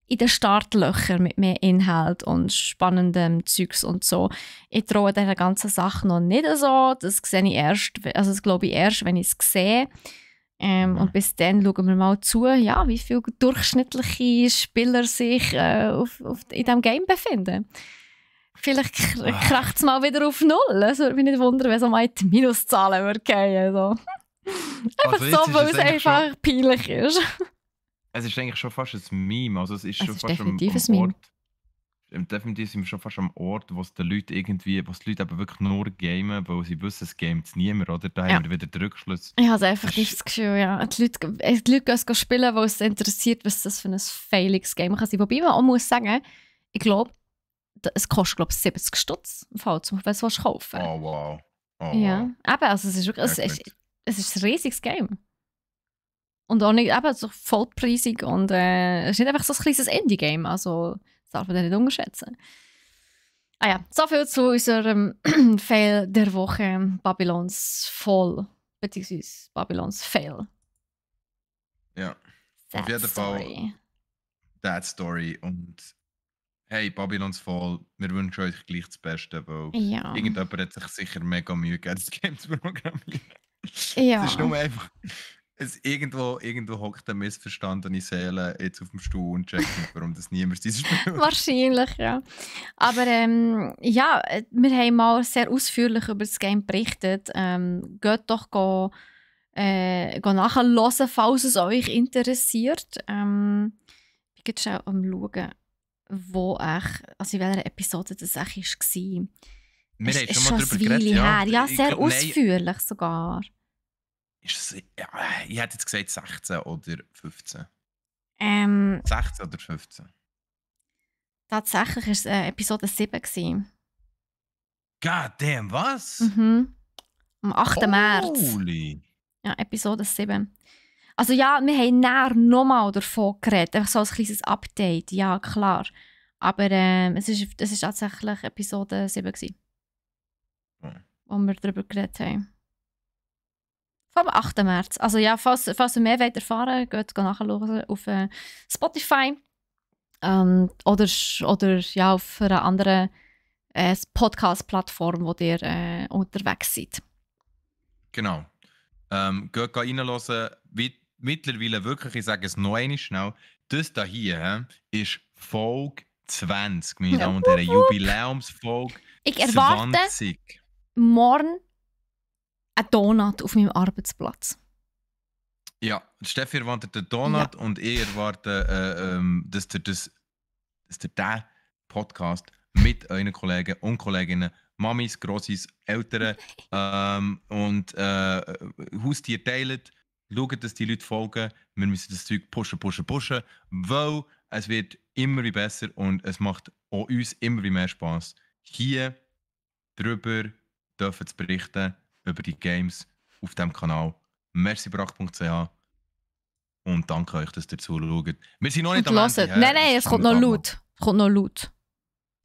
in den Startlöchern mit mehr Inhalt und spannendem Zeugs und so. Ich traue dieser ganzen Sache noch nicht so. Das sehe ich erst, also das glaube ich erst, wenn ich es sehe. Und bis dann schauen wir mal zu, ja, wie viele durchschnittliche Spieler sich in diesem Game befinden. Vielleicht kracht es mal wieder auf 0. Es würde mich nicht wundern, wenn es mal in die Minuszahlen würde gehen. So. Einfach also so, weil es einfach peinlich ist. Es ist eigentlich schon fast ein Meme. Also es ist schon fast definitiv am Ort. Definitiv sind wir schon fast am Ort, wo die Leute eben wirklich nur gamen, weil sie wissen, es gamet niemand, oder? Da haben wir wieder den Rückschluss. Ich habe einfach das Gefühl, ja. Die Leute gehen spielen, weil es interessiert, was das für ein failiges Game kann sein. Wobei man auch muss sagen, ich glaube, es kostet 70 Stutz, falls du es kaufen willst. Oh wow. Ja, eben, also es ist wirklich, es ist ein riesiges Game. Und auch nicht eben so vollpreisig und es ist nicht einfach so ein kleines Indie-Game, also das darf man nicht unterschätzen. Ah ja, so viel zu unserem Fail der Woche, Babylons Fall, beziehungsweise Babylons Fail. Ja, auf jeden Fall That Story und hey, Babylons Fall, wir wünschen euch gleich das Beste, weil irgendjemand hat sich sicher mega Mühe gegeben, das Game zu programmieren. Ja. Es ist nur einfach... Irgendwo hockt ein missverstandene Seele jetzt auf dem Stuhl und checkt nicht, warum das niemand dieses Spiel Wahrscheinlich, ja. Aber ja, wir haben mal sehr ausführlich über das Game berichtet. Geht doch nachhören, falls es euch interessiert. Ich bin jetzt schon am schauen, in welcher Episode das eigentlich war. Wir haben schon mal darüber geredet. Ja, sehr ausführlich sogar. Ich hätte jetzt gesagt 16 oder 15. 16 oder 15? Tatsächlich war es Episode 7. God damn, was? Mhm. Am 8. März. Ja, Episode 7. Also ja, wir haben näher nochmal davon geredet. Einfach so ein kleines Update, ja klar. Aber es ist tatsächlich Episode 7 wo wir darüber geredet haben. Vom 8. März. Also ja, falls ihr mehr erfahren wollt, geht nachschauen auf Spotify. Oder ja, auf einer anderen Podcast-Plattform, wo ihr unterwegs seid. Genau. Geht reinhören. Mittlerweile wirklich, ich sage es noch einmal schnell, das hier ist Folge 20, meine Damen und Herren. Jubiläumsfolge 20. Ich erwarte morgen ein Donut auf meinem Arbeitsplatz. Ja, Steffi erwartet einen Donut und ich erwarte, dass ihr diesen Podcast mit euren Kollegen und Kolleginnen, Mamis, Grossis, Eltern und Haustier teilt. Schaut, dass die Leute folgen. Wir müssen das Zeug pushen, weil es wird immer wie besser und es macht auch uns immer wie mehr Spass, hier darüber dürfen zu berichten, über die Games auf diesem Kanal. Merci brach.ch und danke euch, dass ihr zuschaut. Wir sind noch nicht am Ende. Nein, es kommt noch laut.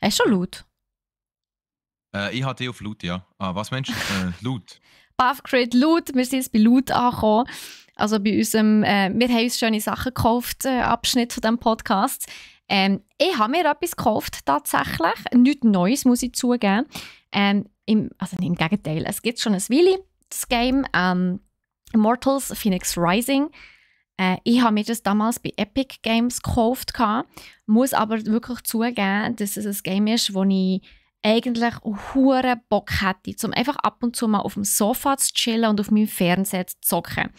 Hast du schon laut? Ich hatte die auf Loot, ja. Was meinst du? Loot. Buffgrid Loot, wir sind jetzt bei Loot angekommen. Also bei unserem, wir haben uns schöne Sachen gekauft, Abschnitt von diesem Podcast. Ich habe mir etwas gekauft, tatsächlich. Nichts Neues, muss ich zugeben. Also im Gegenteil, es gibt schon ein Weile, das Game. Immortals Phoenix Rising. Ich habe mir das damals bei Epic Games gekauft. Muss aber wirklich zugeben, dass es ein Game ist, das ich eigentlich hure Bock hätte, um einfach ab und zu mal auf dem Sofa zu chillen und auf meinem Fernseher zu zocken.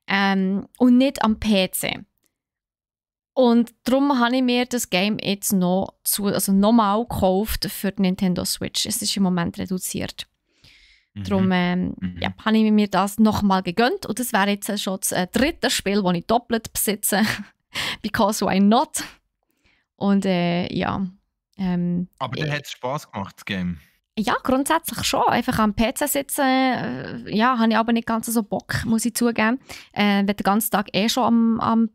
Und nicht am PC. Und darum habe ich mir das Game jetzt nochmal gekauft für die Nintendo Switch. Es ist im Moment reduziert. Darum habe ich mir das nochmal gegönnt. Und das wäre jetzt schon das dritte Spiel, das ich doppelt besitze. Because why not? Und ja. Aber dann hat es Spass gemacht, das Game. Ja, grundsätzlich schon. Einfach am PC sitzen, ja, habe ich aber nicht ganz so Bock, muss ich zugeben. Wenn du den ganzen Tag schon am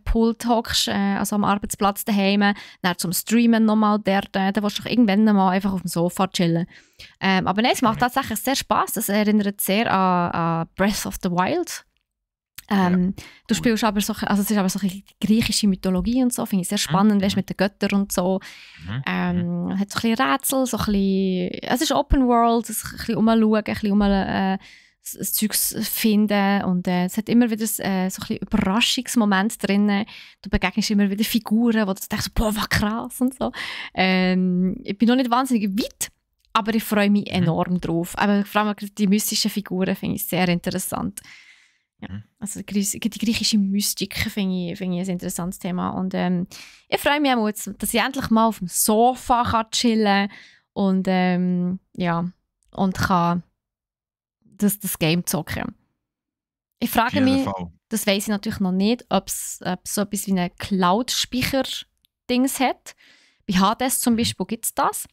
Pult hockst, also am Arbeitsplatz daheim, dann zum Streamen nochmal dann willst du doch irgendwann mal einfach auf dem Sofa chillen. Aber nein, es macht tatsächlich sehr Spass. Es erinnert sehr an Breath of the Wild. Du spielst aber so, also es ist aber so eine griechische Mythologie und so, finde ich sehr spannend, weißt, mit den Göttern und so. Hat so ein bisschen Rätsel, so ein bisschen, es ist Open World, ein bisschen umschauen, ein bisschen das Zeugs finden und es hat immer wieder so ein bisschen Überraschungsmomente drin. Du begegnest immer wieder Figuren, wo du denkst, boah, was krass und so. Ich bin noch nicht wahnsinnig weit, aber ich freue mich enorm drauf. Aber vor allem die mystischen Figuren finde ich sehr interessant. Ja, also die griechische Mystik finde ich ein interessantes Thema. Und ich freue mich auch jetzt, dass ich endlich mal auf dem Sofa chillen kann und, ja, und kann das Game zocken. Ich frage mich, das weiss ich natürlich noch nicht, ob es so etwas wie ein Cloud-Speicher-Dings hat. Bei Hades zum Beispiel gibt es das.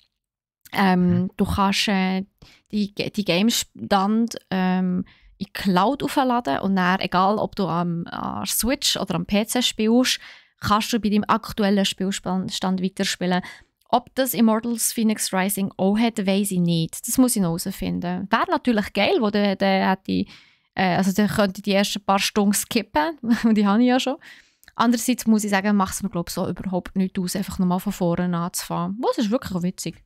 Du kannst die Gamestand in die Cloud aufladen und dann, egal ob du am Switch oder am PC spielst, kannst du bei deinem aktuellen Spielstand weiterspielen. Ob das Immortals Phoenix Rising auch hat, weiss ich nicht. Das muss ich noch herausfinden. Wäre natürlich geil, wo der hätte, also der könnte die ersten paar Stunden skippen, die habe ich ja schon. Andererseits muss ich sagen, macht es mir glaube ich so überhaupt nichts aus, einfach nochmal von vorne anzufangen. Was ist wirklich witzig.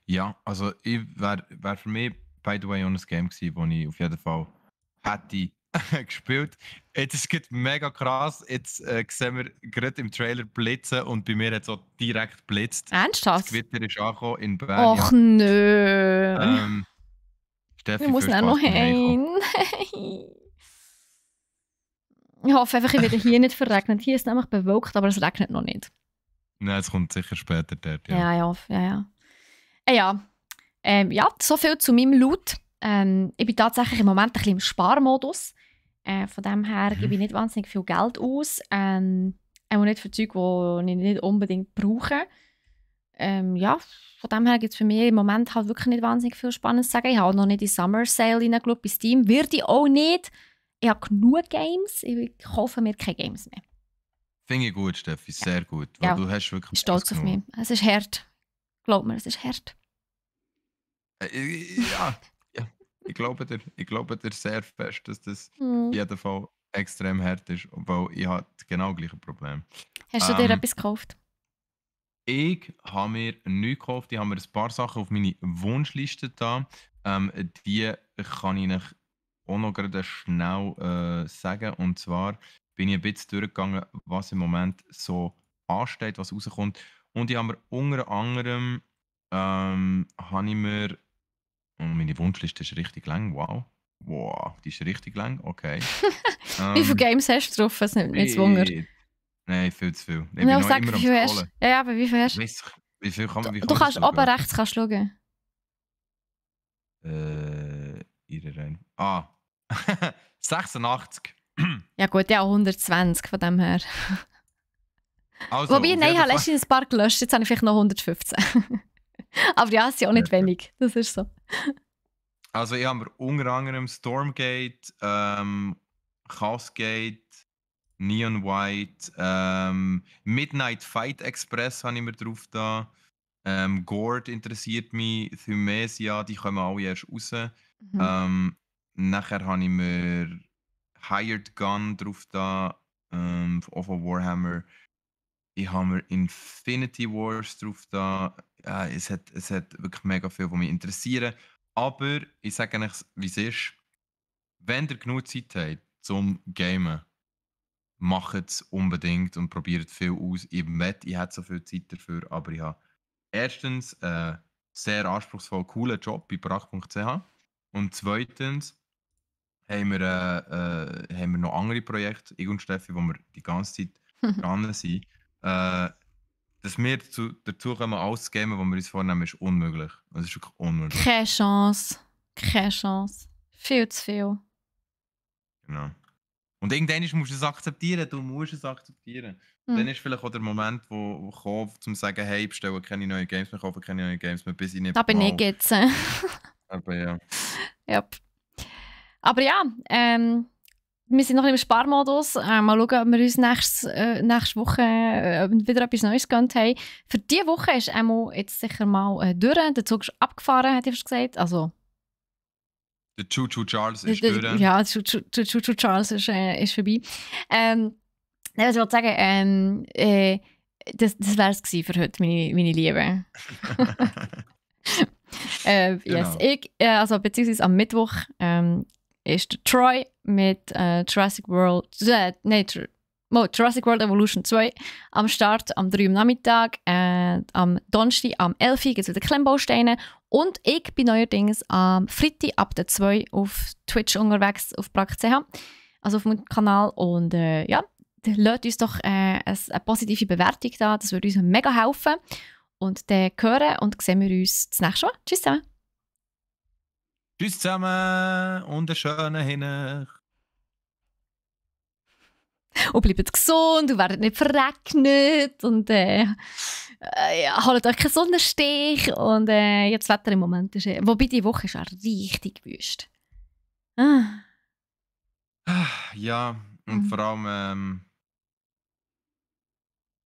Ja, also wär für mich by the way auch ein Game gewesen, das ich auf jeden Fall hätte gespielt. Jetzt ist es mega krass. Jetzt sehen wir gerade im Trailer blitzen und bei mir hat es auch direkt blitzt. Ernsthaft? Das Gewitter ist angekommen in Bern. Och nö. Steffi, ich muss dann noch hin. Ich hoffe einfach, ich werde hier nicht verregnet. Hier ist es nämlich bewölkt, aber es regnet noch nicht. Nein, es kommt sicher später dort. Ja. Ja, so viel zu meinem Loot. Ich bin tatsächlich im Moment ein bisschen im Sparmodus. Von dem her gebe ich nicht wahnsinnig viel Geld aus. Auch nicht für Zeug, die ich nicht unbedingt brauche. Ja, von dem her gibt es für mich im Moment halt wirklich nicht wahnsinnig viel Spannendes zu sagen. Ich habe auch noch nicht in Summer Sale reingeschaut bei Steam. Würde ich auch nicht. Ich habe genug Games. Ich kaufe mir keine Games mehr. Finde ich gut, Steffi. Sehr gut. Weil ja. Du hast wirklich stolz auf mich. Es ist hart. Glaub mir, es ist hart. Ja. Ich glaube dir sehr fest, dass das auf jeden Fall extrem hart ist, weil ich habe genau das gleiche Problem. Hast du dir etwas gekauft? Ich habe mir nichts gekauft. Ich habe mir ein paar Sachen auf meine Wunschliste da. Die kann ich euch auch noch gerade schnell sagen. Und zwar bin ich ein bisschen durchgegangen, was im Moment so ansteht, was rauskommt. Und ich habe mir unter anderem habe ich mir meine Wunschliste ist richtig lang, wow. Wow, die ist richtig lang, okay. Wie viele Games hast du drauf? Es nimmt mich jetzt Wunder. Nein, viel zu viel. Ich bin noch immer wie viel hast du? Ja, aber wie viel hast du? Wie viel kann man, du kannst oben rechts schauen. Ihre Reihe. 86. Ja gut, ja 120 von dem her. Also, wobei, nein, ich habe letztens ein paar gelöscht, jetzt habe ich vielleicht noch 115. Aber ja, es ist ja auch nicht wenig. Das ist so. Also ich habe mir unter anderem Stormgate, Chaosgate, Neon White, Midnight Fight Express habe ich mir drauf da. Gord interessiert mich, Thymesia, die kommen alle erst raus. Mhm. Nachher habe ich mir Hired Gun drauf da, auch von Warhammer. Ich habe mir Infinity Wars drauf da. Ja, es hat wirklich mega viel, was mich interessieren. Aber ich sage euch, wie es ist. Wenn ihr genug Zeit habt zum Gamen, macht es unbedingt und probiert viel aus. Ich hätte so viel Zeit dafür, aber ich habe erstens einen sehr anspruchsvoll coolen Job bei brach.ch und zweitens haben wir noch andere Projekte, ich und Steffi, wo wir die ganze Zeit dran sind. Dass wir dazu kommen, alles zu geben, was wir uns vornehmen, ist unmöglich. Es ist wirklich unmöglich. Keine Chance. Keine Chance. Viel zu viel. Genau. Und irgendwann musst du es akzeptieren. Du musst es akzeptieren. Dann ist vielleicht auch der Moment, wo kommt, um zu sagen, hey, ich bestelle keine neuen Games mehr, kaufe keine neuen Games mehr, bis ich nicht Da bin ich mal... jetzt. Aber ja. Yep. Aber ja, wir sind noch im Sparmodus. Mal schauen, ob wir uns nächste Woche wieder etwas Neues gegönnt haben. Für diese Woche ist einmal jetzt sicher mal durch. Der Zug ist abgefahren, hätte ich fast gesagt. Also, Der Choo-Choo Charles ist durch. ja, Choo Charles ist vorbei. Nein, was ich wollte sagen, das wäre es für heute, meine Liebe. Yes. Genau. Also beziehungsweise am Mittwoch ist der Troy mit Jurassic World Evolution 2 am Start, am 3 Uhr am Nachmittag. Am Donnerstag, am 11 Uhr gibt es wieder Klemmbausteine. Und ich bin neuerdings am Freitag ab der 2 auf Twitch unterwegs, auf brach.ch, also auf meinem Kanal. Und ja, lasst uns doch eine positive Bewertung da, das würde uns mega helfen. Und dann hören und sehen wir uns das nächste Mal. Tschüss zusammen. Tschüss zusammen und einen schönen Hinten. Und bleibt gesund und werdet nicht verregnet. Und ja, holt euch keinen Sonnenstich. Und jetzt das Wetter im Moment ist... Wobei die Woche ist auch richtig wüst. Ja, und vor allem...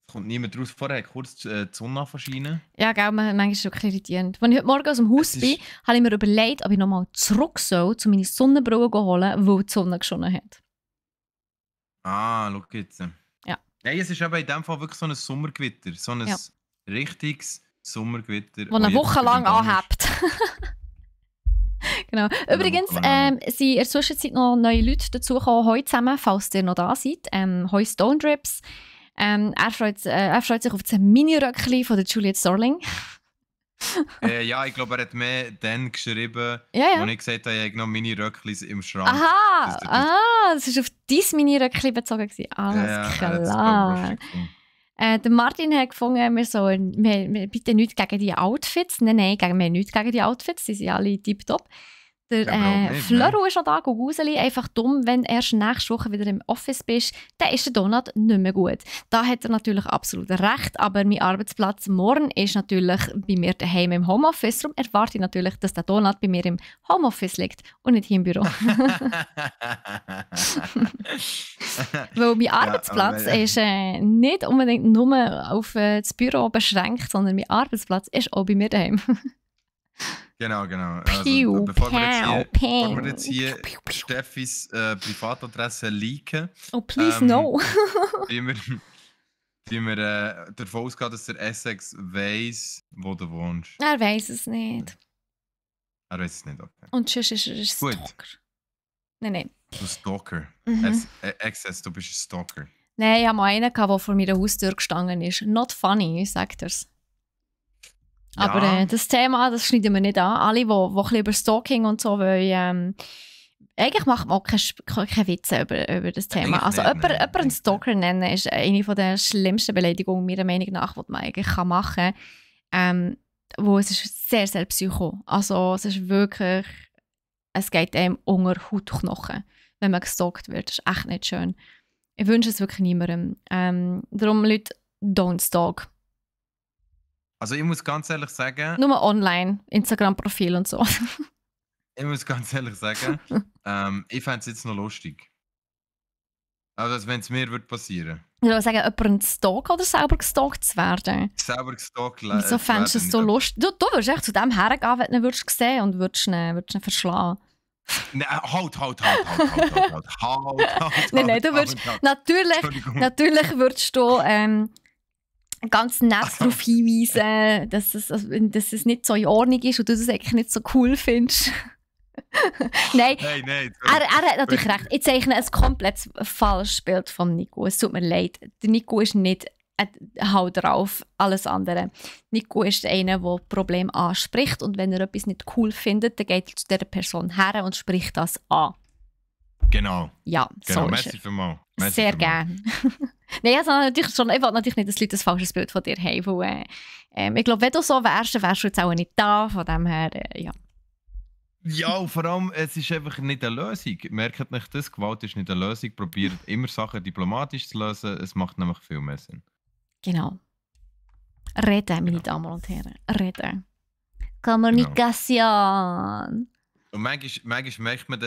kommt niemand raus. Vorher hat kurz die Sonne verschienen. Ja, gell, manchmal ist es wirklich irritierend. Als ich heute Morgen aus dem Haus bin, habe ich mir überlegt, ob ich nochmal zurück soll, um meine Sonnenbrille zu holen, weil die Sonne geschonnen hat. Ah, schau jetzt. Ja. Nein, es ist aber in dem Fall wirklich so ein Sommergewitter. So ein richtiges Sommergewitter. Das eine Woche lang anhebt. Genau. Übrigens sind in der Zwischenzeit noch neue Leute dazugekommen, heute zusammen, falls ihr noch da seid. Heute Stone Drips. Er freut sich auf das Mini-Röckchen von der Juliette Storling. Ja, ich glaube, er hat mir dann geschrieben, ja. wo ich gesagt habe, ich habe noch Mini-Röckchen im Schrank. Aha, das war auf dein Mini-Röckchen bezogen. Alles klar. Der Martin hat gefunden, wir bitte nichts gegen die Outfits. Nein, wir haben nichts gegen die Outfits, die sind alle tipptopp. Der Floro ist noch da, Guseli. Einfach dumm, wenn du erst nächste Woche wieder im Office bist, dann ist der Donut nicht mehr gut. Da hat er natürlich absolut recht, aber mein Arbeitsplatz morgen ist natürlich bei mir daheim im Homeoffice. Darum erwarte ich natürlich, dass der Donut bei mir im Homeoffice liegt und nicht hier im Büro. Weil mein Arbeitsplatz ist nicht unbedingt nur auf das Büro beschränkt, sondern mein Arbeitsplatz ist auch bei mir daheim. Genau. Also, bevor wir jetzt hier Steffis Privatadresse leaken. Oh, please no. wir davon ausgehen, dass der Essex weiss, wo du wohnst. Er weiss es nicht. Er weiss es nicht, okay. Und sonst ist er ein Stalker. Nein. Du Stalker. Access, du bist ein Stalker. Nein, ich hatte mal einen, der vor meiner Haustür gestanden ist. Not funny, ich sag dir's. Ja. Aber das Thema, das schneiden wir nicht an. Alle, die ein bisschen über Stalking und so wollen, eigentlich macht man auch keine Witze über das Thema. Also jemanden einen Stalker nennen, ist eine der schlimmsten Beleidigungen, meiner Meinung nach, die man eigentlich machen kann. Wo es ist sehr, sehr psycho. Also es ist wirklich, es geht einem unter Hautknochen, wenn man gestalkt wird. Das ist echt nicht schön. Ich wünsche es wirklich niemandem. Darum, Leute, don't stalk. Also ich muss ganz ehrlich sagen... Nur online, Instagram-Profil und so. Ich muss ganz ehrlich sagen, ich fände es jetzt noch lustig. Also, wenn es mir würde passieren. Ich würde sagen, jemanden zu stalken oder selber gestalkt zu werden. Selber gestalkt Wieso fändest du es so lustig? Du würdest echt zu dem hergehen, wenn du ihn würdest sehen und würdest ihn verschlagen. Nein, halt. Nein, du würdest natürlich würdest du ganz nett darauf hinweisen, dass es nicht so in Ordnung ist und du das eigentlich nicht so cool findest. Nein, Nein. er hat natürlich recht. Ich zeichne ein komplett falsches Bild von Nico. Es tut mir leid. Der Nico ist nicht Hau drauf, alles andere. Nico ist einer, der Probleme anspricht und wenn er etwas nicht cool findet, dann geht er zu dieser Person her und spricht das an. Genau. Ja, genau. So Merci vielmals. Sehr gerne. Nein, also ich will natürlich nicht, dass Leute ein falsches Bild von dir haben, weil ich glaube, wenn du so wärst, dann wärst du jetzt auch nicht da, von dem her, ja. Ja, und vor allem, es ist einfach nicht eine Lösung. Merkt nicht das, Gewalt ist nicht eine Lösung. Probiert immer Sachen diplomatisch zu lösen. Es macht nämlich viel mehr Sinn. Genau. Reden, meine Damen und Herren. Reden. Kommunikation. Und manchmal merkt man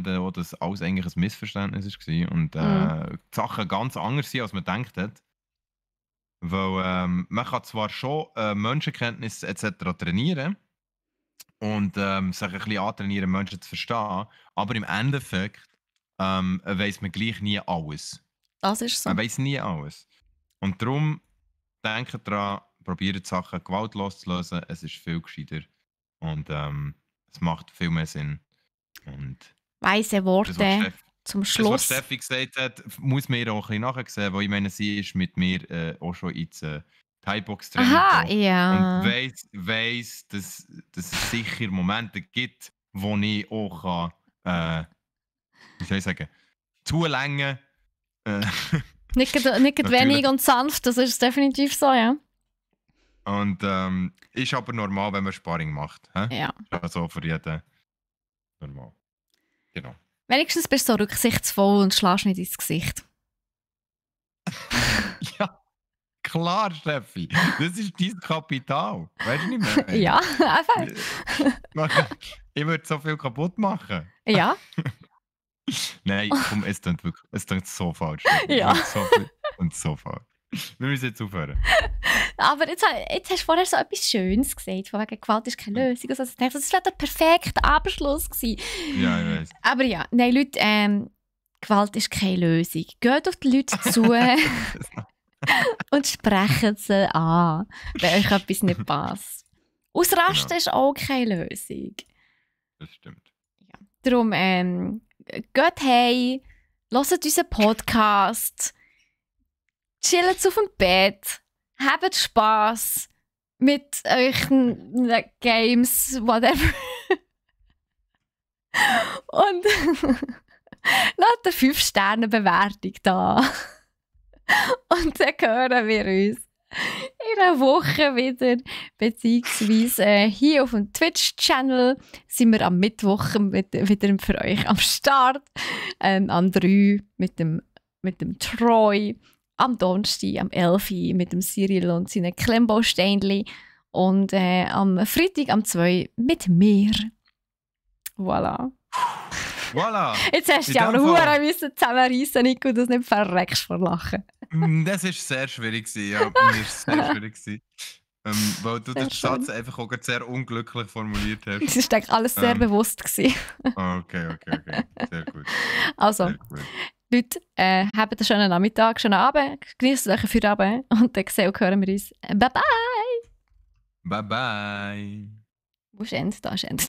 dann, auch, dass alles eigentlich ein Missverständnis war und die Sachen ganz anders sind, als man gedacht hat. Weil man kann zwar schon Menschenkenntnis etc. trainieren und sich ein bisschen antrainieren, Menschen zu verstehen, aber im Endeffekt weiss man gleich nie alles. Das ist so. Man weiss nie alles. Und darum denkt daran, probiert die Sachen gewaltlos zu lösen. Es ist viel gescheiter. Und es macht viel mehr Sinn. Und weise Worte zum Schluss. Das, was Steffi gesagt hat, muss man ihr auch ein bisschen nachsehen, weil ich meine, sie ist mit mir auch schon ins Thai-Box-Training ja. und weiss, dass es sicher Momente gibt, wo ich auch wie soll ich sagen, zulängen. Nicht wenig und sanft, das ist definitiv so, ja. Und ist aber normal, wenn man Sparring macht. He? Ja. Also für jeden normal. Genau. Wenigstens bist du so rücksichtsvoll und schlägst nicht ins Gesicht. Ja, klar, Steffi. Das ist dein Kapital. Weißt du nicht mehr? Ja, einfach. Ich würde so viel kaputt machen. Ja. Nein, komm, es klingt so falsch. Ja. So falsch. Wir müssen jetzt aufhören. Aber jetzt hast du vorher so etwas Schönes gesagt, von wegen Gewalt ist keine Lösung. Also ich dachte, das war der perfekte Abschluss gewesen. Ja, ich weiss. Aber ja, nein, Leute, Gewalt ist keine Lösung. Geht auf die Leute zu und sprechen sie an, wenn euch etwas nicht passt. Ausrasten ist auch keine Lösung. Das stimmt. Ja. Darum, geht heim, hört unseren Podcast, chillt auf dem Bett, habt Spass mit euren Games, whatever. Und lasst eine 5-Sterne-Bewertung da. Und dann hören wir uns in einer Woche wieder, beziehungsweise hier auf dem Twitch-Channel sind wir am Mittwoch wieder für euch am Start. Am 3 mit dem Troy, am Donnerstag, am 11 mit dem Cyril und seinen Klemmbausteinchen und am Freitag, am 2 mit mir. Voilà. Voilà. Jetzt hast du ja auch noch Huren zusammenreissen, Nico, dass du nicht verreckst vor Lachen. Das war sehr schwierig. Ja, mir ist sehr schwierig. Weil du den Satz einfach auch sehr unglücklich formuliert hast. Das war eigentlich alles sehr bewusst. Okay. Sehr gut. Also, sehr gut. Leute, habt einen schönen Nachmittag, schönen Abend, genießt euch für Abend und dann sehen und hören wir uns. Bye bye! Bye bye! Wo ist End? Da ist End.